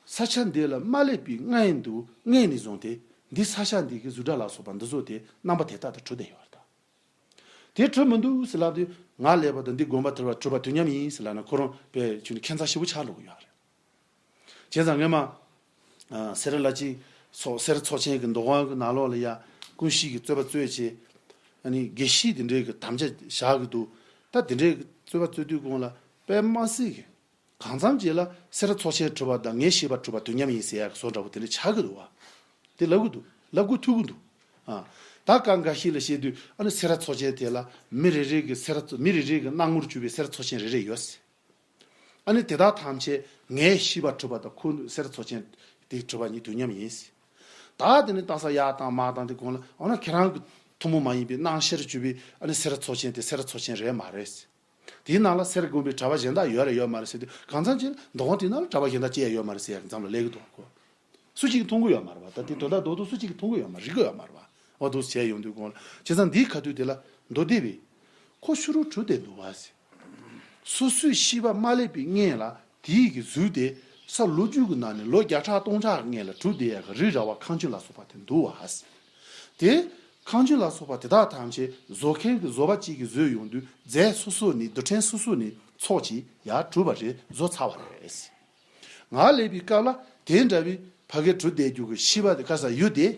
ས་ཆ་འདི་ལ་མ་སླེབས་པའི་སྔོན་དུ། སྔོན་ནས་བཟུང་སྟེ་འདི་ས་ཆ་འདི་གི་གཟུགས་སྒྲ་ལ་སོགས་པ་འདི་ཚོ་དེ་རྣམ་པ་དེ་དག་དང་གྲུབ་བསྡད་ཡོད་རེད་ད། དེ་གྲུབ་མི་འདུག་ཟེར་ལབ་དུས། ང་སླེབས་པ་དང་འདི་དགོན་པ་དེར་བ་གྲུབ་པ་དུས་མཉམ་ཡིན་ཟེར་ལབ་ན། ཁོ་རང་དཔེ་བྱས་ན་ཁྱད་མཚར་ཞེ་པོ་ཆགས་ལོག་གི་ཡོད་རེད། བྱས་ཙང་སྔོན་མ། ཨ། སེ་ར་ལ་ཅིག་སོགས་སེ་ར་ཚོགས་ཆེན་གྱི་འདུ་ཁང་གི་ནང་ལོགས་ལ་ཡ་ཀུན་གཞི་གི་རྩོད་པ་རྩོད་བྱས། ཨ་ནི་དགེ་བཤེས་དེ་འདྲའི་གི་དམ་བཅའ་བཞག་གི་འདུག་ད་དེ་འདྲའི་གི་རྩོད་པ་རྩོད་དུས་གོང་ལ་དཔེ་མ་སྲིད་གི། གང་འཚམ་ཅིག་ལ་སེ་ར་ཚོགས་ཆེན་གྲུབ་པ་དང་ངའི་ཤེས་པ་གྲུབ་པ་དུས་མཉམ་ཡིན་ཟེར་ཡག་གི་བཟོ་འདྲ་པོ་དེ་འདྲ་ཆགས་ཀྱི་འདུག་བ། དེ་ལབ་ཀྱི་འདུག་ལབ་དགོས་ཐུག་གི་འདུག་ཨ། ད་སྐབས་འགའ་ཤས་ལ་བཤད་དུས། ཨ་ནི་སེ་ར་ཚོགས་ཆེན་དེ་ལ་མི་རེ་རེ་གི་སེ་ར་མི་རེ་རེ་གི་སྣང་ངོར་གྱུར་པའི་སེ་ར་ཚོགས་ཆེན་རེ་རེ་ཡོད་ཟེར། ཨ་ནི་དེ་དག་ཐམས་ཅད་ངའི་ཤེས་པ་གྲུབ་པ་དང་ཁོ་སེ་ར་ཚོགས་ཆེན་དེ་གྲུབ་པ་གཉིས་དུས་མཉམ་ཡིན་ཟེར། ད་དེ་ནི་རྟགས་གསལ་ཡར་བཏང་མར་བཏང་དེ་གོང་ལ། འོ་ན་ཁྱེད་རང་གི་ཐུན་མོང་མ་ཡིན་པའི་སྣང་ཤར་གྱུར་པའི། ཨ་ནི་སེ་ར་ཚོགས་ཆེན་དེ་སེ་ར་ཚོགས་ཆེན་རེད་མ་རེད་ཟེར། དེའི་ནང་ལ་སེ་ར་དགོན་པའི་གྲྭ་པ་གཞན་དག་ཡོད་རེད་ཡོད་མ་རེད་ཟེར་དུས། གང་འཚམ་ཅིག་འདུ་ཁང་དེའི་ནང་ལ་གྲྭ་པ་གཞན་དག་ཅི་ཡང་ཡོད་མ་རེད་ཟེར་ཡག་གི་མཚམས་ལ་སླེབས་ཀྱི་འདུག་གོ། སུ་གཅིག་གིས་མཐོང་གི་ཡོད་མ་རེད་པ། ད་དེ་དོན་དག་རྡོག་རྡོག་སུ་གཅིག་གིས་མཐོང་གི་ཡོད་མ་རེད། རིག་གི་ཡོད་མ་རེད་པ། འོ་འདུག་བྱས་ཡོང་དུས་གོང་ལ། བྱས་ཙང་འདིའི་ཁ་ཐུག་དེ་ལ་མདོ་སྡེ་པས། ཁོ་ཕྱི་རོལ་གྲུབ་བསྡད་འདུག་བ་ཟེར། སོ་སོའི་ཤེས་པ་མ་སླེབས་པའི་སྔོན་ལ་དེའི་གི་གཟུགས་དེ་ས་ལོ་རྒྱུས་ཀྱི་ནང་ནས་ལོ་བརྒྱ་ཕྲག་སྟོང་ཕྲག་སྔོན་ལ་གྲུབ་བསྡད་ཡག་གི་རི་ར་བ་ཁང་ཆུང་ལ་སོགས་པ་དེ་འདུག་བ་ཟེར། དེ་ཁང་ཆུང་ལ་སོགས་པ་དེ་དག་ཐམས་ཅད་བཟོ་མཁན་གྱི་བཟོ་པ་གཅིག་གིས་བཟོས་ཡོང་དུས། རྫས་སོ་སོ་ནས། རྡུལ་ཕྲན་སོ་སོ་ནས་ཚོགས་ཀྱིས་ཡར་གྲུབ་པ་རེད། བཟོ་ཚར་བ་རེད། ང་སླེབས་པའི་སྐབས་ལ་དེ་འདྲ་བའི་ཕ་གིར་གྲུབ་བསྡད་རྒྱུ་གི་ཤེས་པ་དེ། ག་ས་ཡུལ་དེ།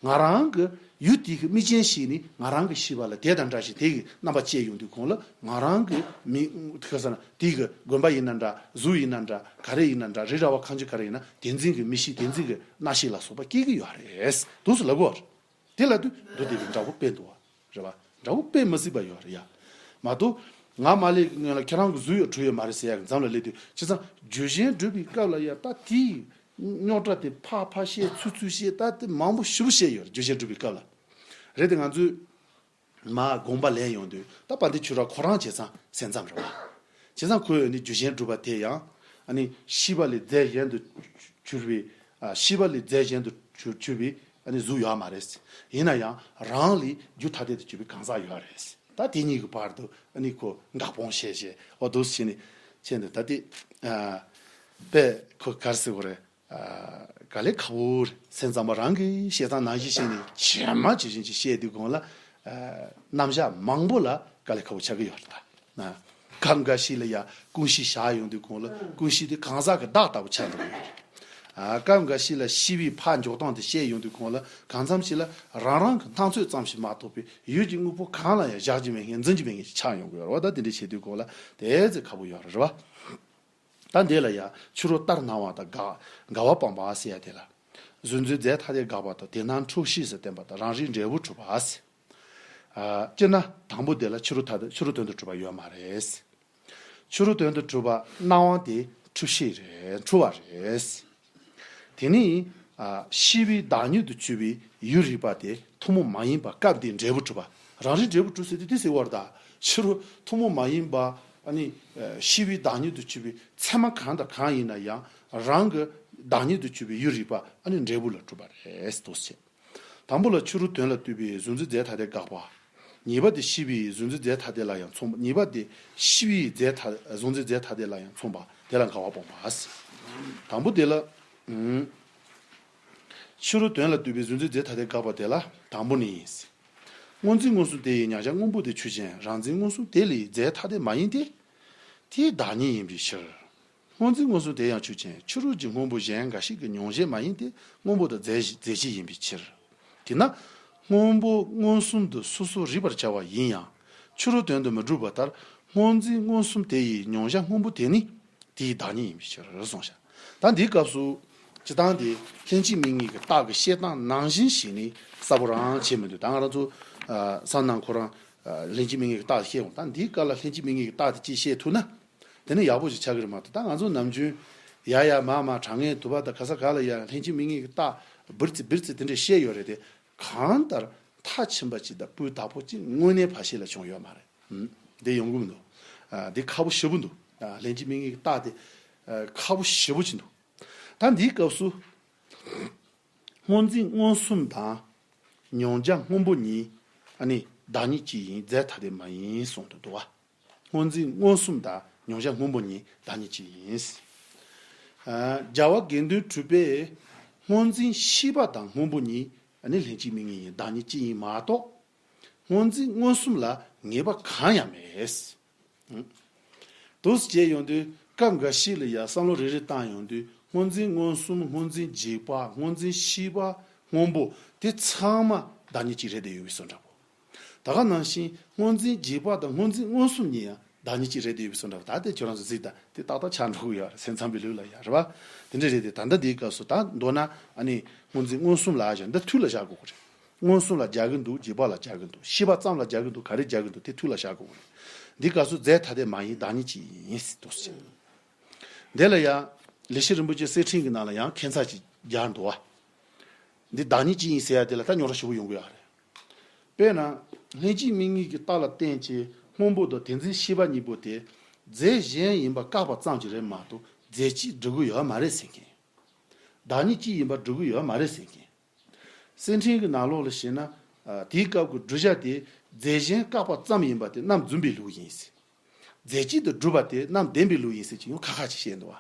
ང་རང་གི་ཡུལ་དེ་གི་དམིགས་རྐྱེན་བྱས་ནས་ང་རང་གི་ཤེས་པ་ལ་དེ་དང་འདྲ་ཞིང་དེ་གི་རྣམ་པ་སྐྱེས་ཡོང་དུས་གོང་ལ། ང་རང་གི་མི། ག་ས་ན་དེ་གི་དགོན་པ་ཡིན་ན་འདྲ། གཟུགས་ཡིན་ན་འདྲ། ག་རེ་ཡིན་ན་འདྲ། རི་ར་བ་ཁང་ཆུང་ག་རེ་ཡིན་ན། དེ་འཛིན་གྱི་མིག་ཤེས། དེ་འཛིན་གྱི་རྣ་ཤེས་ལ་སོགས་པ་སྐྱེ་གི་ཡོད་རེད། འདུག་སེ་ལབ་གོ། དེ་ལ་དུས་མདོ་སྡེ་པས་འདྲ་པོ་དཔེ་འདུག་བ། རེད་བ། འདྲ་པོ་དཔེ་མི་སྲིད་པ་ཡོད་རེད་ཡ། མ་གཏོགས་ང་མ་སླེབས་སྔོན་ལ་ཁྱེད་རང་གི་གཟུགས་ཡོད་གྲུབ་ཡོད་མ་རེད་ཟེར་ཡག་གི་མཚམས་ལ་སླེབས་དུས། བྱས་ཙང་རྒྱུ་གཞན་སྒྲུབ་པའི་སྐབས་ལ་ཡ། ད་དེའི་རྙོག་དྲ་དེ་ཕར་ཕར་བཤད། ཚུར་ཚུར་བཤད། ད་དེ་མང་པོ་ཞེ་པོ་བཤད་ཡོད་རེད། རྒྱུ་གཞན་སྒྲུབ་པའི་སྐབས་ལ། རེད་དེ། ང་ཚོས་མར་དགོངས་པ་ལེན་ཡོང་དུས། ད་དཔལ་ལྡན་ཆོས་གྲགས་ཁོ་རང་བྱས་ཙང་སེམས་ཙམ་རེད་བ། བྱས་ཙང་ཁོས་ནི་རྒྱུ་གཞན་སྒྲུབ་པ་དེ་ཡང་། ཨ་ནི་ཤེས་པ་ལས་རྫས་གཞན་དུ་གྱུར་པའི། ཨ། ཤེས་པ་ལས་རྫས་གཞན་དུ་གྱུར་གྱུར་པའི། ཨ་ནི་གཟུགས་ཡོད་མ་རེད། ཡིན་ན་ཡང་རང་ལས་རྒྱུ་ཐ་དད་དུ་གྱུར་པའི་གང་ཟག་ཡོད་རེད། ད་དེ་གཉིས་ཀྱི་བར་དུ། ཨ་ནི་ཁོ་འགལ་སྤོང་བྱས་བྱས། འོ་འདུག་སེ་བྱས་ནས་བྱས་འདུག་ད་དེ། ཨ། དཔེ་ཁོ་ག་རེ་ཟེར་དགོས་རེད། ཨ། དཀའ་ལས་ཁག་པོ་རེད། སེམས་ཙམ་པ་རང་གིས་བཤད་སྟངས་ནང་བཞིན་བཤད་ནས་ཇེ་མང་ཇེ་ཞན་ཅིག་བཤད་དུས་གོང་ལ། ཨ། རྣམ་གཞག་མང་པོ་ལ་དཀའ་ལས་ཁག་པོ་ཆགས་ཀྱི་ཡོད་རེད་ད། ཨ། སྐབས་འགའ་ཞིག་ལ་ཡ་ཀུན་གཞི་བཞག་ཡོང་དུས་གོང་ལ་ཀུན་གཞི་དེ་གང་ཟག་གི་བདག་ལྟ་བུ་ཆགས་འགྲོ་གི་ཡོད་རེད། ཨ། སྐབས་འགའ་ཞིག་ལ་ཤེས་པའི་ཕར་འཇོག་སྟངས་དེ་བཤད་ཡོང་དུས་གོང་ལ་གང་འཚམ་ཞིག་ལ་རང་རང་གི་སྣང་ཚོད་ཙམ་ཞིག་མ་གཏོགས་པའི་ཡུལ་གྱི་དངོས་པོ་གང་ལ་ཡང་བཞག་རྒྱུ་མེད་མཁན་འཛིན་རྒྱུ་མེད་མཁན་ཞིག་ཆགས་ཡོང་གི་ཡོད་རེད་བ། ད་དེ་འདྲ་བྱེད་དུས་གོང་ལ་དེ་ཙི་ཁག་པོ་ཡོད་རེད་བ། ད་འདི་ལ་ཡ་ཕྱི་རོལ་ལྟར་སྣང་བ་དང་འགལ་འགལ་བ་སྤངས་པ་ཟེར་ཡ་དེ་ལ། གཟུང་འཛིན་རྫས་ཐ་དད་དགག་པ་དང་དེ་སྣང་འཁྲུལ་ཤེས་སུ་བསྟན་པ་དང་རང་རིག་འབྲས་བུ་གྲུབ་པ་ཟེར། ཨ། སྤྱིར་ན་དང་པོ་དེ་ལ་ཕྱི་རོལ་ཐ་དད་ཕྱི་རོལ་དོན་དུ་གྲུབ་པ་ཡོད་མ་རེད། ཕྱི་རོལ་དོན་དུ་གྲུབ་པ་སྣང་བ་དེ་འཁྲུལ་ཤེས་རེད། འཁྲུལ་བ་རེད། དེ་ནི། ཨ། ཤེས་པའི་བདག་ཉིད་དུ་གྱུར་པའི་ཡུལ་རིག་པ་དེ་ཐུན་མོང་མ་ཡིན་པ་སྐབས་འདིའི་འབྲས་བུ་གྲུབ་པ། རང་རིག་འབྲས་བུ་གྲུབ་ཟེར་དུས་དེ་ཟེར་བ་རེད་ད། ཕྱི་རོལ་ཐུན་མོང་མ་ཡིན་པ། ཨ་ནི། ཨ། ཤེས་པའི་བདག་ཉིད་དུ་གྱུར་པའི་ཚད་མ་གང་དང་གང་ཡིན་ན་ཡང་རང་གི་བདག་ཉིད་དུ་གྱུར་པའི་ཡུལ་རིག་པ་ཨ་ནི་འབྲས་བུ་ལ་གྲུབ་པ་རེད་དོ་ཟེར། དང་པོ་ལ་ཕྱི་རོལ་དོན་ལ་ལྟོས་པའི་གཟུང་འཛིན་རྫས་ཐ་དད་དགག་པ། གཉིས་པ་དེ་ཤེས་པའི་གཟུང་འཛིན་རྫས་ཐ་དད་ལ་ཡང་མཚུངས་པ། གཉིས་པ་དེ་ཤེས་པའི་རྫས་ཐ་གཟུང་འཛིན་རྫས་ཐ་དད་ལ་ཡང་མཚུངས་པ་དེ་ལ་འགལ་བ་སྤངས་པ། དང་པོ་དེ་ལ། ཨུམ། ཕྱི་རོལ་དོན་ལ་ལྟོས་པའི་གཟུང་འཛིན་རྫས་ཐ་དད་དགག་པ་དེ་ལ་དང་པོ་ནི། སྔོ་འཛིན་མངོན་སུམ་དེ་ཡི་མྱོང་བྱ་སྔོན་པོ་དེ་ཆོས་ཅན། རང་འཛིན་མངོན་སུམ་དེ་ལས་རྫས་ཐ་དད་མ་ཡིན་ཏེ། དེའི་བདག་ཉིད་ཡིན་པའི་ཕྱིར། སྔོ་འཛིན་མངོན་སུམ་དེ་ཡང་ཆོས་ཅན། ཕྱི་རོལ་གྱི་སྔོན་པོ་གཞན་འགའ་ཞིག་གི་མྱོང་བྱེད་མ་ཡིན་ཏེ་སྔོན་པོ་དང་རྫས་རྫས་གཞི་ཡིན་པའི་ཕྱིར། དེས་ན་སྔོན་པོ་མངོན་སུམ་དུ་སོ་སོར་རིག་པར་བྱ་བ་ཡིན་ཡང་ཕྱི་རོལ་དོན་དུ་མི་འགྲུབ་པ་ལྟར་སྔོ་འཛིན་མངོན་སུམ་དེ་ཡི་མྱོང་བྱ་སྔོན་པོ་དེ་ནི་དེའི་བདག་ཉིད་ཡིན་པའི་ཕྱིར་གསུངས་ཤག་ད་འདིའི་སྐབས་སུ་སྤྱིར་བཏང་དེ་ལྷན་ཅིག་དམིགས་ངེས་ཀྱི་རྟགས་ཀྱི་བཤད་སྟངས་ནང་བཞིན་ཞིག་ནི་གསལ་པོ་རང་བྱེད་མི་འདུག་ད་ང་རང་ཚོ་ཨ་སང་ནང་ཁོ་རང་ཨ་ལྷན་ཅིག་དམིགས་ངེས་ཀྱི་རྟགས་བཤད་འོང་། ད་འདིའི་སྐབས་ལ་ལྷན་ཅིག་དམིགས་ངེས་ཀྱི་རྟགས་དེ་ཅིག་བཤད་ཐུབ་ན། དེ་ནི་ཡག་པོ་ཞིག་ཆགས་ཀྱི་རེད་མ་གཏོགས། ད་ང་ཚོ་ནམ་རྒྱུན་ཡ་ཡ་མ་མ་དྲང་ངེས་དུ་བ་དང་ག་ས་ག་ལ་ཡ་ལྷན་ཅིག་དམིགས་ངེས་ཀྱི་རྟགས་འབིར་ཙི་འབིར་ཙི་དེ་འདྲས་བཤད་ཡོད་རེད་དེ། གང་ལྟར་མཐའ་ཕྱིན་པ་ཅིག་དང་སྤུས་དག་པོ་ཅིག་དངོས་གནས་ཕལ་ཆེར་ལ་བྱུང་ཡོད་མ་རེད། ཨུམ། འདི་ཡོང་གི་མི་འདུག་ཨ། འདི་ཁག་པོ་ཞེ་པོ་འདུག་ཨ། ལྷན་ཅིག་དམིགས་ངེས་ཀྱི་རྟགས་དེ་ཨ་ཁག་པོ་ཞེ་པོ་ཅིག་འདུག་ད་འདིའི་སྐབས་སུ་སྔོ་འཛིན་མངོན་སུམ་དང་མྱོང་བྱ་སྔོན་པོ་གཉིས་ཨ་ནི་བདག་ཉིད་གཅིག་ཡིན། རྫས་ཐ་དད་མ་ཡིན་གསུངས་ཏེ་འདུག་བ། སྔོ་འཛིན་མངོན་སུམ་དང་མྱོང་བྱ་སྔོན་པོ་གཉིས་བདག་ཉིད་གཅིག་ཡིན། ཨ། རྒྱལ་བ་དགེ་འདུན་གྲུབ་པས་སྔོ་འཛིན་ཤེས་པ་དང་སྔོན་པོ་གཉིས་ཨ་ནི་ལྷན་ཅིག་དམིགས་ངེས་ཡིན། བདག་ཉིད་གཅིག་ཡིན་མ་གཏོགས། སྔོ་འཛིན་མངོན་སུམ་ལ་ངེས་པ་གང་ཡང་མེད། ཨུམ། འདུག་སེ་བྱས་ཡོང་དུས་སྐབས་འགའ་ཞིག་ལ་ཡང་བསམ་བློ་རེ་རེ་བཏང་ཡོང་དུས་སྔོ་འཛིན་མངོན་སུམ། སྔོ་འཛིན་རྗེས་དཔག། སྔོ་འཛིན་ཤེས་པ། སྔོན་པོ་དེ་ཚང་མ་བདག་ཉིད་གཅིག་རེད་བསྡད་ཡོད་པའི་བཟོ་འདྲ་པོ། ད་ག་ནང་བཞིན་སྔོ་འཛིན་རྗེས་དཔག་དང་སྔོ་འཛིན་མངོན་སུམ་གཉིས་ཡང་བདག་ཉིད་གཅིག་རེད་བསྡད་ཡོད་པའི་བཟོ་འདྲ་པོ། ད་དེ་ཁྱོད་རང་ཚོ་གཟིགས་དང་དེ་ཏག་ཏག་ཆགས་འགྲོ་གི་ཡོད་རེད། སེམས་ཙམ་པའི་ལུགས་ལ་ཡང་རེད་བ། དེ་འདྲ་རེད་དེ། ད་ལྟ་འདིའི་སྐབས་སུ་ད་མདོར་ན་ཨ་ནི་སྔོ་འཛིན་མངོན་སུམ་ལ་བཞག་འདི་མཐུད་ལ་བཞག་དགོས་ཀྱི་རེད། མངོན་སུམ་ལ་སྦྱར་གྱི་འདུག་རྗེས་དཔག་ལ་སྦྱར་གྱི་འདུག་ཤེས་པ་ཙམ་ལ་སྦྱར་གྱི་འདུག་ག་རེ་སྦྱར་གྱི་འདུག་དེ་མཐུད་ལ་བཞག་དགོས་ཀྱི་རེད། འདིའི་སྐབས་སུ་རྫས་ཐ་དད་མ་ཡིན། བདག་ཉིད་གཅིག་ཡིན་ཟེར་འདུག་ཟེར། འདི་ལ་ཡང་ལེགས་བཤད་རིན་པོ་ཆེ་གསེར་ཕྲེང་གི་ནང་ལ་ཡང་ཁྱད་མཚར་ཅིག་སྦྱར་འདུག་བ། འདི་བདག་ཉིད་གཅིག་ཡིན་ཟེར་ཡ་དེ་ལ་ད་རྙོག་དྲ་ཞེ་པོ་ཡོང་གི་ཡོད་རེད། དཔེར་ན་ལྷན་ཅིག་དམིགས་ངེས་ཀྱི་རྟགས་ལ་བརྟེན་བྱས་སྔོན་པོ་དང་དེ་འཛིན་ཤེས་པ་གཉིས་པོ་དེ་རྫས་གཞན་ཡིན་པ་བཀག་པ་ཙམ་གྱིས་རེད་མ་གཏོགས་རྫས་གཅིག་སྒྲུབ་ཀྱི་ཡོད་མ་རེད་ཟེར་མཁན། བདག་ཉིད་གཅིག་ཡིན་པ་སྒྲུབ་ཀྱི་ཡོད་མ་རེད་ཟེར་མཁན། གསེར་ཕྲེང་གི་ནང་ལོགས་ལ་བྱས་ན། ཨ། དེའི་སྐབས་ཀྱི་བསྒྲུབ་བྱ་དེ་རྫས་གཞན་བཀག་པ་ཙམ་ཡིན་པ་དེ་རྣམ་རྫུན་པའི་ལུགས་ཡིན་ཟེར། རྫས་གཅིག་ཏུ་སྒྲུབ་པ་དེ་རྣམ་བདེན་པའི་ལུགས་ཡིན་ཟེར་གྱི་ཡང་ཁ་ཁ་ཅིག་བཤད་འདུག་བ།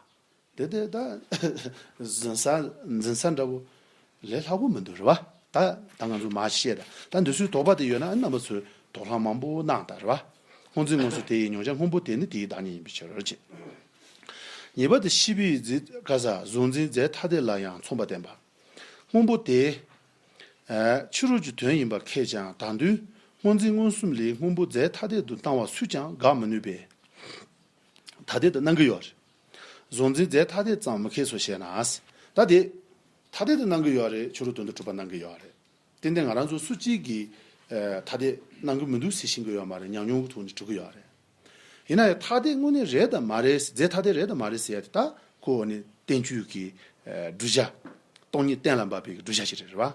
དེ་དེ་ད་རྫུན་ས་རྫུན་ས་འདྲ་པོ་ལས་སླ་པོ་མི་འདུག་རེད་བ། ད་ད་ང་ཚོ་མར་བཤད་ད། ད་འདི་ཚོའི་དོགས་པ་དེ་ཡོད་ན་རྣམ་པ་ཚོས་དོགས་སློང་མང་པོ་གནང་ད་རེད་བ། སྔོ་འཛིན་མངོན་སུམ་དེ་ཡི་མྱོང་བྱ་སྔོན་པོ་དེ་ནི་དེའི་བདག་ཉིད་ཡིན་པའི་ཕྱིར་ཅེས། གཉིས་པ་དེ་ཤེས་པའི་རྫས་ག་ས་གཟུང་འཛིན་རྫས་ཐ་དད་ལ་ཡང་མཚུངས་པ་བསྟན་པ། སྔོན་པོ་དེ། ཨ། ཕྱི་རོལ་གྱི་དོན་ཡིན་པ་ཁས་ཀྱང་ད་དུང་སྔོ་འཛིན་མངོན་སུམ་ལས་སྔོན་པོ་རྫས་ཐ་དད་དུ་སྣང་བ་སུས་ཀྱང་དགག་མི་ནུས་པས། ཐ་དད་དུ་སྣང་གི་ཡོད་རེད། གཟུང་འཛིན་རྫས་ཐ་དད་ཙམ་མི་ཁས་སོ་ཞེ་ན། ད་དེ་ཐ་དད་དུ་སྣང་གི་ཡོད་རེད། ཕྱི་རོལ་དོན་དུ་གྲུབ་པ་སྣང་གི་ཡོད་རེད། ཏན་ཏན་ང་རང་ཚོ་སུ་གཅིག་གིས་ཨ་ཐ་དད་སྣང་གི་མི་འདུག་ཟེར་ཤེས་ཀྱི་ཡོད་མ་རེད། ཉམས་མྱོང་གི་ཐོག་ནས་གྲུབ་ཀྱི་ཡོད་རེད། ཡིན་ན་ཡང་ཐ་དད་དངོས་གནས་རེད་དམ་མ་རེད། རྫས་ཐ་དད་རེད་དམ་མ་རེད་ཟེར་ཡ་དེ་ད་ཁོ་ནི་བསྟན་བཅོས་ཀྱི་ཨ་བསྒྲུབ་བྱ། སྟོང་ཉིད་གཏན་ལ་འབེབས་པའི་བསྒྲུབ་བྱ་ཞིག་རེད་བ།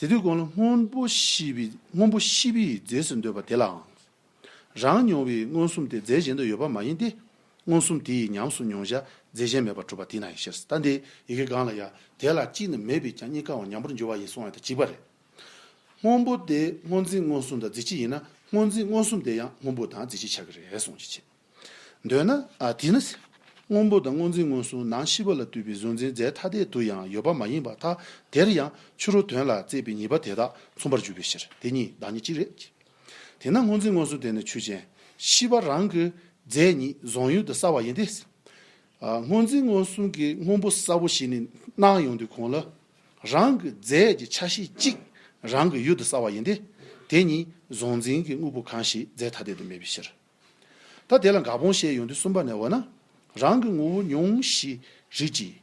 དེ་དུས་གོང་ལ་སྔོན་པོ་ཤེས་པའི་སྔོན་པོ་ཤེས་པའི་རྫས་སུ་འདོད་པ་དེ་ལའང་། རང་མྱོང་བའི་མངོན་སུམ་དེ་རྫས་གཞན་དུ་ཡོད་པ་མ་ཡིན་ཏེ། མངོན་སུམ་དེ་ཡི་ཉམས་སུ་མྱོང་བྱ་རྫས་གཞན་མེད་པར་གྲུབ་པ་དེ་ན་ཡི་ཕྱིར། ད་འདི་ཡི་གེ་སྒང་ལ་ཡ། དེ་ལ་གཅིག་ནི་མེད་པས་ཀྱང་གཉིས་ཀའང་ཉམས་པར་འགྱུར་བ་ཡིན་གསུངས་ཡ་དང་གཅིག་པ་རེད། སྔོན་པོ་དེ་སྔོ་འཛིན་མངོན་སུམ་དང་རྫས་གཅིག་ཡིན་ན་སྔོ་འཛིན་མངོན་སུམ་དེ་ཡང་སྔོན་པོ་དང་རྫས་གཅིག་ཆགས་ཀྱི་རེད་གསུངས་ཀྱི་བྱེད། འདོད་ན། ཨ། དེས་ན། སྔོན་པོ་དང་སྔོ་འཛིན་མངོན་སུམ་ནང་ཤེས་པ་ལ་ལྟོས་པའི་གཟུང་འཛིན་རྫས་ཐ་དད་དུ་ཡང་ཡོད་པ་མ་ཡིན་པར་ཐལ། དེར་ཡང་ཕྱི་རོལ་དོན་ལ་བརྩད་པའི་ཉེས་པ་དེ་དག་མཚུངས་པར་འཇུག་པའི་ཕྱིར། དེ་གཉིས་བདག་ཉིད་གཅིག་རེད། དེས་ན་སྔོ་འཛིན་མངོན་སུམ་དེ་ནི་ཆོས་ཅན། ཤེས་པ་རང་གི་ རྫས་གཉིས་བཟུང་ཡུལ་དུ་བསགས་པ་ཡིན་ཏེ། ཨ། སྔོ་འཛིན་མངོན་སུམ་གྱིས་སྔོན་པོ་གསལ་པོ་ཞིག་ནས་སྣང་ཡོང་དུས་གོང་ལ། རང་གི་རྫས་ཀྱི་ཆ་ཤས་གཅིག་རང་གི་ཡུལ་དུ་གསལ་བ་ཡིན་ཏེ། དེ་ཉིད་གཟུང་འཛིན་གྱི་དངོས་པོ་གང་ཞིག་རྫས་ཐ་དད་དུ་མེད་པའི་ཕྱིར། ད་དེ་ལ་འགག་སྤོང་བཤད་ཡོང་དུས་གསུམ་པ་ནས་འོ་ན། རང་གི་ངོ་བོ་མྱོང་ཞེས་རིག་ཅིང་།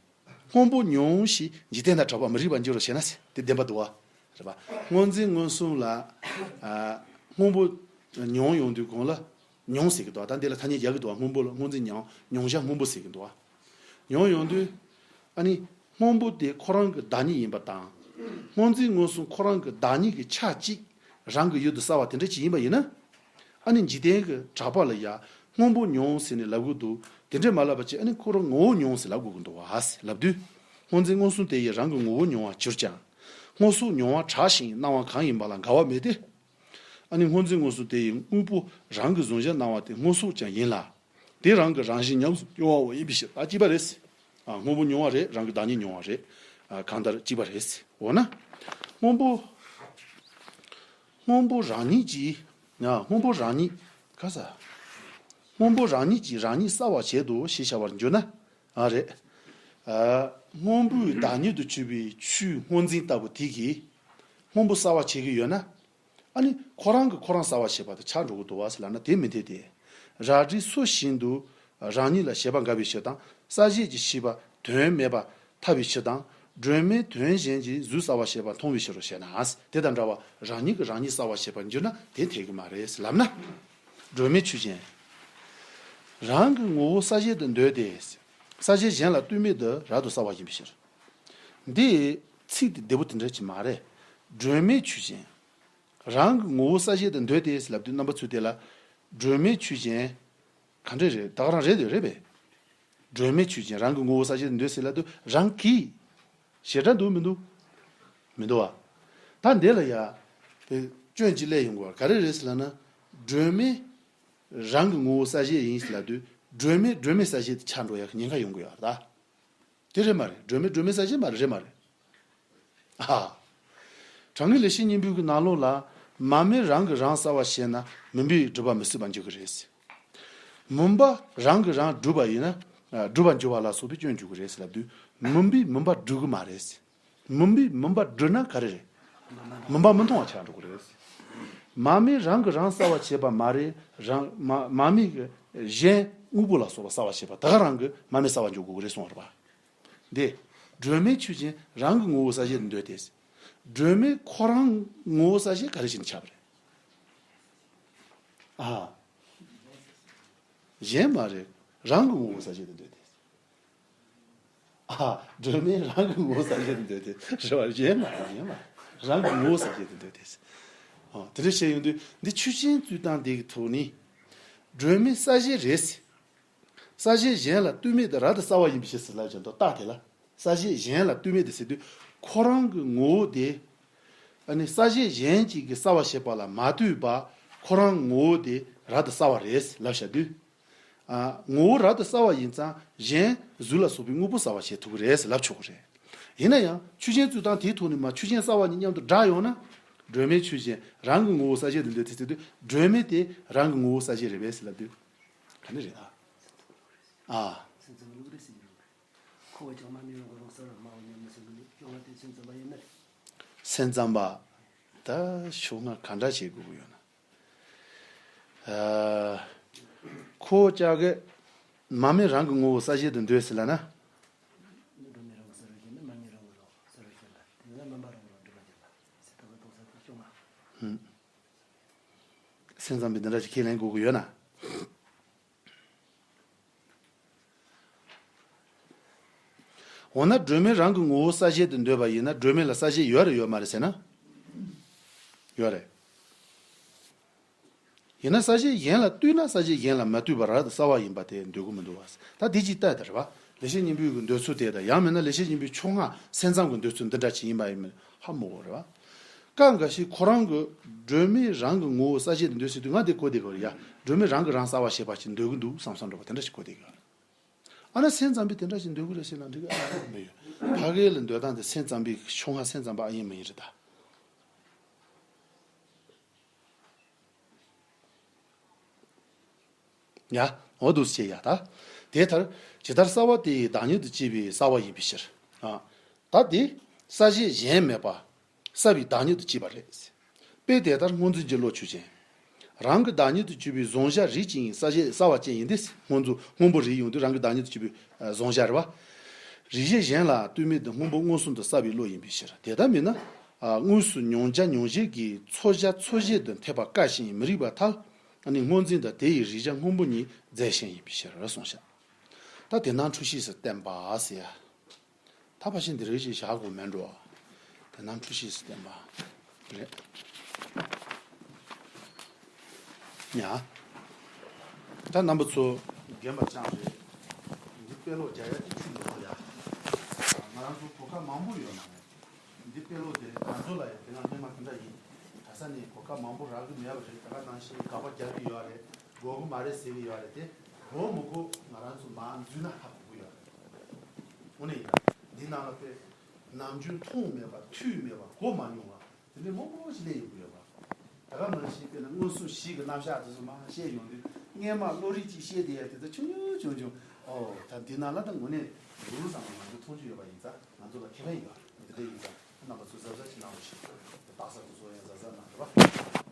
སྔོན་པོ་མྱོང་ཞེས་འཇིག་རྟེན་དང་བྲལ་བར་མི་རིག་པར་འགྱུར་རོ་ཞེ་ན། དེ་བདེན་པ་འདུག་བ། རེད་པ། སྔོ་འཛིན་མངོན་སུམ་ལ། ཨ། སྔོན་པོ་མྱོང་ཡོང་དུས་གོང་ལ། མྱོང་ཟེར་གི་འདུག་བ། ད་འདི་ལ་ཐ་སྙད་རྒྱག་གི་འདུག་བ། སྔོན་པོ་ལ་སྔོ་འཛིན་མྱོང་། མྱོང་བྱ་སྔོན་པོ་ཟེར་གི་འདུག་བ། མྱོང་ཡོང་དུས། ཨ་ནི། སྔོན་པོ་དེ་ཁོ་རང་གི་བདག་ཉིད་ཡིན་པ་དང་། སྔོ་འཛིན་མངོན་སུམ་ཁོ་རང་གི་བདག་ཉིད་ཀྱི་ཆ་གཅིག་རང་གི་ཡུལ་དུ་གསལ་བ་དེ་འདྲ་ཅིག་ཡིན་པ་ཡིན་ན། ཨ་ནི་འཇིག་རྟེན་གྱི་གྲགས་པ་ལ་ཡང་སྔོན་པོ་མྱོང་ཟེར་ནས་ལབ་དགོས་འདུག། དེ་འདྲས་མ་ལབ་པ་བྱས། ཨ་ནི་ཁོ་རང་ངོ་བོ་མྱོང་ཟེར་ལབ་དགོས་ཀྱི་འདུག་བ་ཟེར་ལབ་དུས། སྔོ་འཛིན་མངོན་སུམ་དེ་ཡིས་རང་གི་ངོ་བོ་མྱོང་བར་གྱུར་ཀྱང་། སྔོ་སོགས་མྱོང་བ་བྲལ་ཞིང་སྣང་བ་གང་ཡིན་པ་ལ་འགལ་བ་མེད་དེ། ཨ་ནི་སྔོ་འཛིན་མངོན་སུམ་དེ་ཡི་དངོས་པོ་རང་གི་གཟུང་བྱ་སྣང་བ་དེ་སྔོ་སོགས་ཀྱང་ཡིན་ལ། དེ་རང་གི་རང་བཞིན་ཉམས་སུ་མྱོང་བའོ་ཡིན་པའི་ཕྱིར། ད་གཅིག་པ་རེད། ཨ། སྔོན་པོ་མྱོང་བ་རེད། རང་གི་བདག་ཉིད་མྱོང་བ་རེད། ཨ། གང་ལྟར་གཅིག་པ་རེད། འོ་ན། སྔོན་པོ། སྔོན་པོ་རང་ཉིད་ཀྱིས། ཨ། སྔོན་པོ་རང་ཉིད། ག་ས། སྔོན་པོ་རང་ཉིད་ཀྱིས་རང་ཉིད་གསལ་བར་བྱེད་དོ་ཞེས་བྱ་བར་འགྱུར་ན། ཨ། རེད། ཨ། སྔོན་པོའི་བདག་ཉིད་དུ་གྱུར་པའི་ཆུའི་སྔོ་འཛིན་ལྟ་བུ་དེ་གིས་སྔོན་པོ་གསལ་བར་བྱེད་ཀྱི་ཡོད་ན། ཨ་ནི་ཁོ་རང་གིས་ཁོ་རང་གསལ་བར་བྱེད་པ་དེ་ཆགས་འགྲོ་གི་འདུག་བ་ཟེར་ལབ་ན། དེ་མི་འཐད་དེ། རང་རིག་སུ་བཞིན་དུ་རང་ཉིད་ལ་བྱེད་པ་འགལ་བའི་ཕྱིར་དང་། གསལ་བྱེད་ཀྱི་ཤེས་པ་དོན་མེད་པར་ཐལ་བའི་ཕྱིར་དང་། སྒྲོན་མེ་དོན་གཞན་གྱིས་གཟུགས་གསལ་བར་བྱེད་པ་མཐོང་བའི་ཕྱིར་རོ་ཞེ་ན། དེ་དང་འདྲ་བར་རང་ཉིད་ཀྱིས་རང་ཉིད་གསལ་བར་བྱེད་པར་འགྱུར་ན་དེ་འཐད་ཀྱི་མ་རེད་ལབ་ན། སྒྲོན་མེ་ཆུ་ཅན། རང་གི་ངོ་བོ་གསལ་བྱེད་དུ་འདོད་དེ། གསལ་བྱེད་གཞན་ལ་ལྟོས་མེད་དུ་རབ་ཏུ་གསལ་བ་ཡིན་པའི་ཕྱིར། འདིའི་ཚིག་དེ་བདེ་པོ་དེ་འདྲ་ཅིག་མ་རེད། སྒྲོན་མེ་ཆུ་ཅན། རང་གི་ངོ་བོ་གསལ་བྱེད་དུ་འདོད་དེ་ལབ་དུས་རྣམ་པ་ཚོས་དེ་ལ། སྒྲོན་མེ་ཆུ་ཅན། ག་འདྲ་རེད། ད་ག་རང་རེད་དེ་རེད་པས། སྒྲོན་མེ་ཆུ་ཅན། རང་གི་ངོ་བོ་གསལ་བྱེད་དུ་འདོད་ཟེར་ལབ་དུས་རང་གིས། ཞེ་དྲག་འདུག་མི་འདུག། མི་འདུག་བ། ད་འདི་ལ་ཡ། དེ་སྐྱོན་གཅིག་སླེབས་ཡོང་གི་བ། ག་རེ་རེད་ཟེར་ལབ་ན། སྒྲོན་མེ། རང་གི་ངོ་བོ་གསལ་བྱེད་ཡིན་ཟེར་ལབ་དུས། སྒྲོན་མེ་སྒྲོན་མེ་གསལ་བྱེད་དུ་ཆགས་འགྲོ་ཡག་གི་ཉེན་ཁ་ཡོང་གི་ཡོད་རེད་ད། དེ་རེད་མ་རེད། སྒྲོན་མེ་སྒྲོན་མེ་གསལ་བྱེད་མ་རེད། རེད་མ་རེད། ཨ། གྲངས་ངེས་ལེགས་བཤད་སྙིང་པོའི་གི་ནང་ལོགས་ལ། མ་དམིགས་རང་གིས་རང་གསལ་བར་བྱས་ན་མུན་པས་སྒྲིབ་པ་མི་སྲིད་པར་འགྱུར་གི་རེད། མུན་པ་རང་གིས་རང་སྒྲིབ་པ་ཡིན་ན། ཨ། སྒྲིབ་པར་འགྱུར་བ་ལ་སོགས་པའི་སྐྱོན་འཇུག་གི་རེད་ཟེར་ལབ་དུས། མུན་པས་མུན་པ་སྒྲིབ་གི་མ་རེད། མུན་པས་མུན་པ་སྒྲིབ་ན་ག་རེ་རེད། མུན་པ་མི་མཐོང་བ་ཆགས་འགྲོ་གི་རེད། མ་དམིགས་རང་གིས་རང་གསལ་བར་བྱེད་པ་མ་རེད། རང་མ་མ་དམིགས་གཞན་དངོས་པོ་ལ་སོགས་པ་གསལ་བར་བྱེད་པ་ད་ག་རང་གིས་མ་དམིགས་གསལ་བར་འཇོག་དགོས་ཀྱི་རེད་གསུངས་པ་རེད་པ། འདི། སྒྲོན་མེ་ཆུ་ཅན་རང་གི་ངོ་བོ་གསལ་བྱེད་དུ་འདོད་དེ། སྒྲོན་མེ་ཁོ་རང་ངོ་བོ་གསལ་བྱེད་ག་རེ་བྱས་ནས་ཆགས་པ་རེད། ཨ། གཞན་མ་རེད། རང་གི་ངོ་བོ་གསལ་བྱེད་དུ་འདོད་དེ། ཨ། སྒྲོན་མེ་རང་གི་ངོ་བོ་གསལ་བྱེད་དུ་འདོད་དེ། རེད་བ། གཞན་མ་རེད། གཞན་མ་རེད། རང་གི་ངོ་བོ་གསལ་བྱེད་དུ་འདོད་དེ། ཨ། དེ་འདྲ་བཤད་ཡོང་དུས་འདི་ཆུ་ཅན་རྩོད་སྟངས་འདི་གི་ཐོག་ནས། སྒྲོན་མེ་གསལ་བྱེད་རེད། གསལ་བྱེད་གཞན་ལ་ལྟོས་མེད་དུ་རབ་ཏུ་གསལ་བ་ཡིན་པའི་ཕྱིར་ཟེར་ལབ་ཀྱང་འདུག། རྟགས་དེ་ལ། གསལ་བྱེད་གཞན་ལ་ལྟོས་མེད་དུ་ཟེར་དུས། ཁོ་རང་གི་ངོ་བོ་དེ། ཨ་ནི་གསལ་བྱེད་གཞན་གཅིག་གིས་གསལ་བར་བྱེད་པ་ལ་མ་ལྟོས་པར་ཁོ་རང་ངོ་བོ་དེ་རབ་ཏུ་གསལ་བ་རེད་ལབ་བྱ་དུས། ཨ། ངོ་བོ་རབ་ཏུ་གསལ་བ་ཡིན་ཙང་གཞན་གཟུགས་ལ་སོགས་པའི་དངོས་པོ་གསལ་བར་བྱེད་ཐུབ་ཀྱི་རེད་ལབ་ཆོག་གི་རེད། ཡིན་ན་ཡང་ཆུ་ཅན་རྩོད་སྟངས་དེའི་ཐོག་ནས་མར་ཆུ་ཅན་གསལ་བ་གཉིས་མཉམ་དུ་སྦྲགས་ཡོང་ན། སྒྲོན་མེ་ཆུ་ཅན་རང་གི་ངོ་བོ་གསལ་བྱེད་དུ་འདོད་དེ་ཟེར་དུས། སྒྲོན་མེ་དེ་རང་གི་ངོ་བོ་གསལ་བྱེད་རེད་པས་ཟེར་ལབ་དུས། ག་འདྲ་རེད་ད། ཨ། སེམས་ཙམ་ལུགས་རེད་ཟེར་གྱི་རེད། ཁོ་བ་ཅང་མ་དམིགས་རང་གི་རང་གསལ་བར་སྨྲ་བ་ཉམས་ལེན་ཟེར་གྱི་འདུག། སྐྱོན་ང་དེ་སེམས་ཙམ་པ་ཡིན་ན། སེམས་ཙམ་པ། ད་ཕྱོགས་སྔ་ག་འདྲ་བྱེད་དགོས་ཀྱི་ཡོད་ན། ཨ། ཁོ་ཅག་གིས་མ་དམིགས་རང་གི་ངོ་བོ་གསལ་བྱེད་དུ་འདོད་ཟེར་ལབ་ན། སྒྲོན་མེ་རང་གི་གསལ་བར་བྱེད་ན་མ་དམིགས་རང་གི་རང་གསལ་བར་བྱེད་ལ། དེ་ཡིན་ན་མུན་པ་རང་གི་རང་སྒྲིབ་པར་འགྱུར་ལ་ཟེར་ལྟ་བུ་རྟོགས་ས་དེ་སྐྱོན་ང་། ཧུམ། སེམས་ཙམ་པས་འདི་འདྲ་ཞིག་ཁས་ལེན་དགོས་ཀྱི་ཡོད་ན། འོ་ན་སྒྲོན་མེ་རང་གི་ངོ་བོ་གསལ་བྱེད་དུ་འདོད་པ་ཡིན་ན། སྒྲོན་མེ་ལ་གསལ་བྱེད་ཡོད་རེད་ཡོད་མ་རེད་ཟེར་ན། ཡོད་རེད། ཡིན་ན་གསལ་བྱེད་གཞན་ལ་ལྟོས་ན་གསལ་བྱེད་གཞན་ལ་མ་ལྟོས་པར་རབ་ཏུ་གསལ་བ་ཡིན་པ་དེ་འདོད་ཀྱི་མི་འདུག་བ། ད་དེ་ཅིག་ལྟ་ཡ་ད་རེད་བ། ལེགས་བཤད་སྙིང་པོའི་གི་འདོད་ཚུལ་དེ་དང་། ཡང་མིན་ན་ལེགས་བཤད་སྙིང་པོའི་ཕྱོགས་སྔ་སེམས་ཙམ་གྱི་འདོད་ཚུལ་འདི་འདྲ་ཅིག་ཡིན་པ་ཡིན་མིན་ཧ་མ་གོ་རེད་བ། སྐབས་འགའ་ཞིག་ཁོ་རང་གི་སྒྲོན་མེ་རང་གི་ངོ་བོ་གསལ་བྱེད་དུ་འདོད་ཟེར་དུས། ང་དེ་གོ་བདེ་གི་རེད་ཡ། སྒྲོན་མེ་རང་གིས་རང་གསལ་བར་བྱེད་པ་ཅིག་འདོད་ཀྱི་འདུག་བསམ་བསམ་འདྲ་བ་དེ་འདྲ་ཞིག་གོ་བདེ་གི་རེད། ཨ་ན་སེམས་ཙམ་པས་དེ་འདྲ་ཞིག་འདོད་ཀྱི་རེད་ཟེར་ན་འགྲིག་གི་ཨ་མི་ཡོད། ཕ་གི་ལ་འདོད་སྟངས་དེ་སེམས་ཙམ་པའི་ཕྱོགས་སྔ་སེམས་ཙམ་པ་ཨ་ཡིན་མ་ཡིན་རེད་ད། ཡ། འོ་འདུག་སེ་བྱས་ཡ་ད། དེ་ལྟར་ཇི་ལྟར་སྲ་བ་དེ་ཡི་བདག་ཉིད་དུ་བྱས་པའི་སྲ་བ་ཡིན་པའི་ཕྱིར། ཨ། ད་དེ་སྲ་ཞེས་གཞན་མེད་པ། སྲ་བའི་བདག་ཉིད་དུ་བྱས་པ་རེད། དཔེ་དེ་ལྟར་སྔོ་འཛིན་གྱི་བློ་ཆོས་ཅན། རང་གི་བདག་ཉིད་དུ་གྱུར་པའི་གཟུང་བྱ་རིགས་གཅིག་ཡིན་སྲ་ཞེས་སྲ་བ་ཅན་ཡིན་ཏེ། སྔོ་འཛིན་སྔོན་པོ་རིག་ཡོང་དུས་རང་གི་བདག་ཉིད་དུ་གྱུར་པའི་ཨ་གཟུང་བྱ་རེད་བ། རིགས་ཤེས་གཞན་ལ་ལྟོས་མེད་དུ་སྔོན་པོ་མངོན་སུམ་དུ་སྲ་བའི་བློ་ཡིན་པའི་ཕྱིར། དེ་ལྟར་མིན་ན། ཨ་དངོས་སུ་མྱོང་བྱ་མྱོང་བྱེད་ཀྱི་ཚོར་བྱ་ཚོར་བྱེད་དུ་འཐད་པ་བཀག་ཅིང་མི་རིགས་པར་ཐལ། ཨ་ནི་སྔོ་འཛིན་དང་དེ་ཡི་རིགས་བྱ་སྔོན་པོ་གཉིས་རྫས་གཞན་ཡིན་པའི་ཕྱིར་གསུངས་ཤག་ད་དེ་ན་འཁྲུལ་ཤེས་སུ་བསྟན་པ་ཟེར་ཡ། ད་ཕལ་ཆེར་འདི་རིགས་ཅིག་བཞག་དགོས་མེད་འགྲོ། དེ་ན་འཁྲུལ་ཤེས་སུ་བསྟན་པ་རེད། ཡ། ད་རྣམ་པ་ཚོ་རྒན་པ་ཅང་རེད། འདི་དཔེ་ཀློག་རྒྱག་ཡ་དེ་ཁྱུག་མི་འདུག་ཡ། ང་རང་ཚོ་གོ་སྐབས་མང་པོ་ཡོད་མ་རེད། འདི་དཔེ་ཀློག་དེ་ང་ཚོ་ལ་ཡང་དེ་སྔ་སྔོན་མ་དེ་འདྲ་ཡིན། གྲྭ་ས་ནས་གོ་སྐབས་མང་པོ་རག་གི་མེད་པ་རེད། ད་ག་ནང་བཞིན་དགག་པ་རྒྱག་གི་ཡོད་རེད། དགོས་ཀྱི་མ་རེད་ཟེར་གྱི་ཡོད་རེད་དེ། དགོས་མི་དགོས་ང་རང་ཚོ་མར་འཛུལ་ན་ཧ་གོ་གི་ཡོད་རེད། དངོས་གནས་ཡིན་ན་འདི་ནང་ལ་དཔེ་ནམ་རྒྱུན་མཐོང་མེད་པ་ཐོས་མེད་པ་གོ་མ་མྱོང་བ་དེ་འདྲའི་མང་པོ་ཞིག་སླེབས་ཡོང་གི་ཡོད་པ། ད་ག་ནང་བཞིན་དཔེར་ན་མངོན་སུམ་བཞི་གི་རྣམ་གཞག་དེ་ཚོ་མར་བཤད་ཡོང་དུས་སྔོན་མ་བློ་རིག་ཅིག་བཤད་བསྡད་ཡ་དེ་ཚོ་ཆུང་ཆུང་ཆུང་ཆུང་། ཨོ་ད་འདི་ནང་ལ་ད་དངོས་གནས་ལུགས་བཟང་པོ་ང་ཚོ་མཐོང་རྒྱུ་ཡོད་པ་ཡིན་ཙང་ང་ཚོ་ལ་ཁེ་ཕན་ཡོད་རེད། འདི་འདྲ་ཡིན་ཙང་རྣམ་པ་ཚོ་གཟབ་གཟབ་ཅིག་གནང་རོགས་ཞེས། རྟགས་གསལ་དེ་ཚོ་ཡང་གཟབ་གཟབ་གནང་རོགས།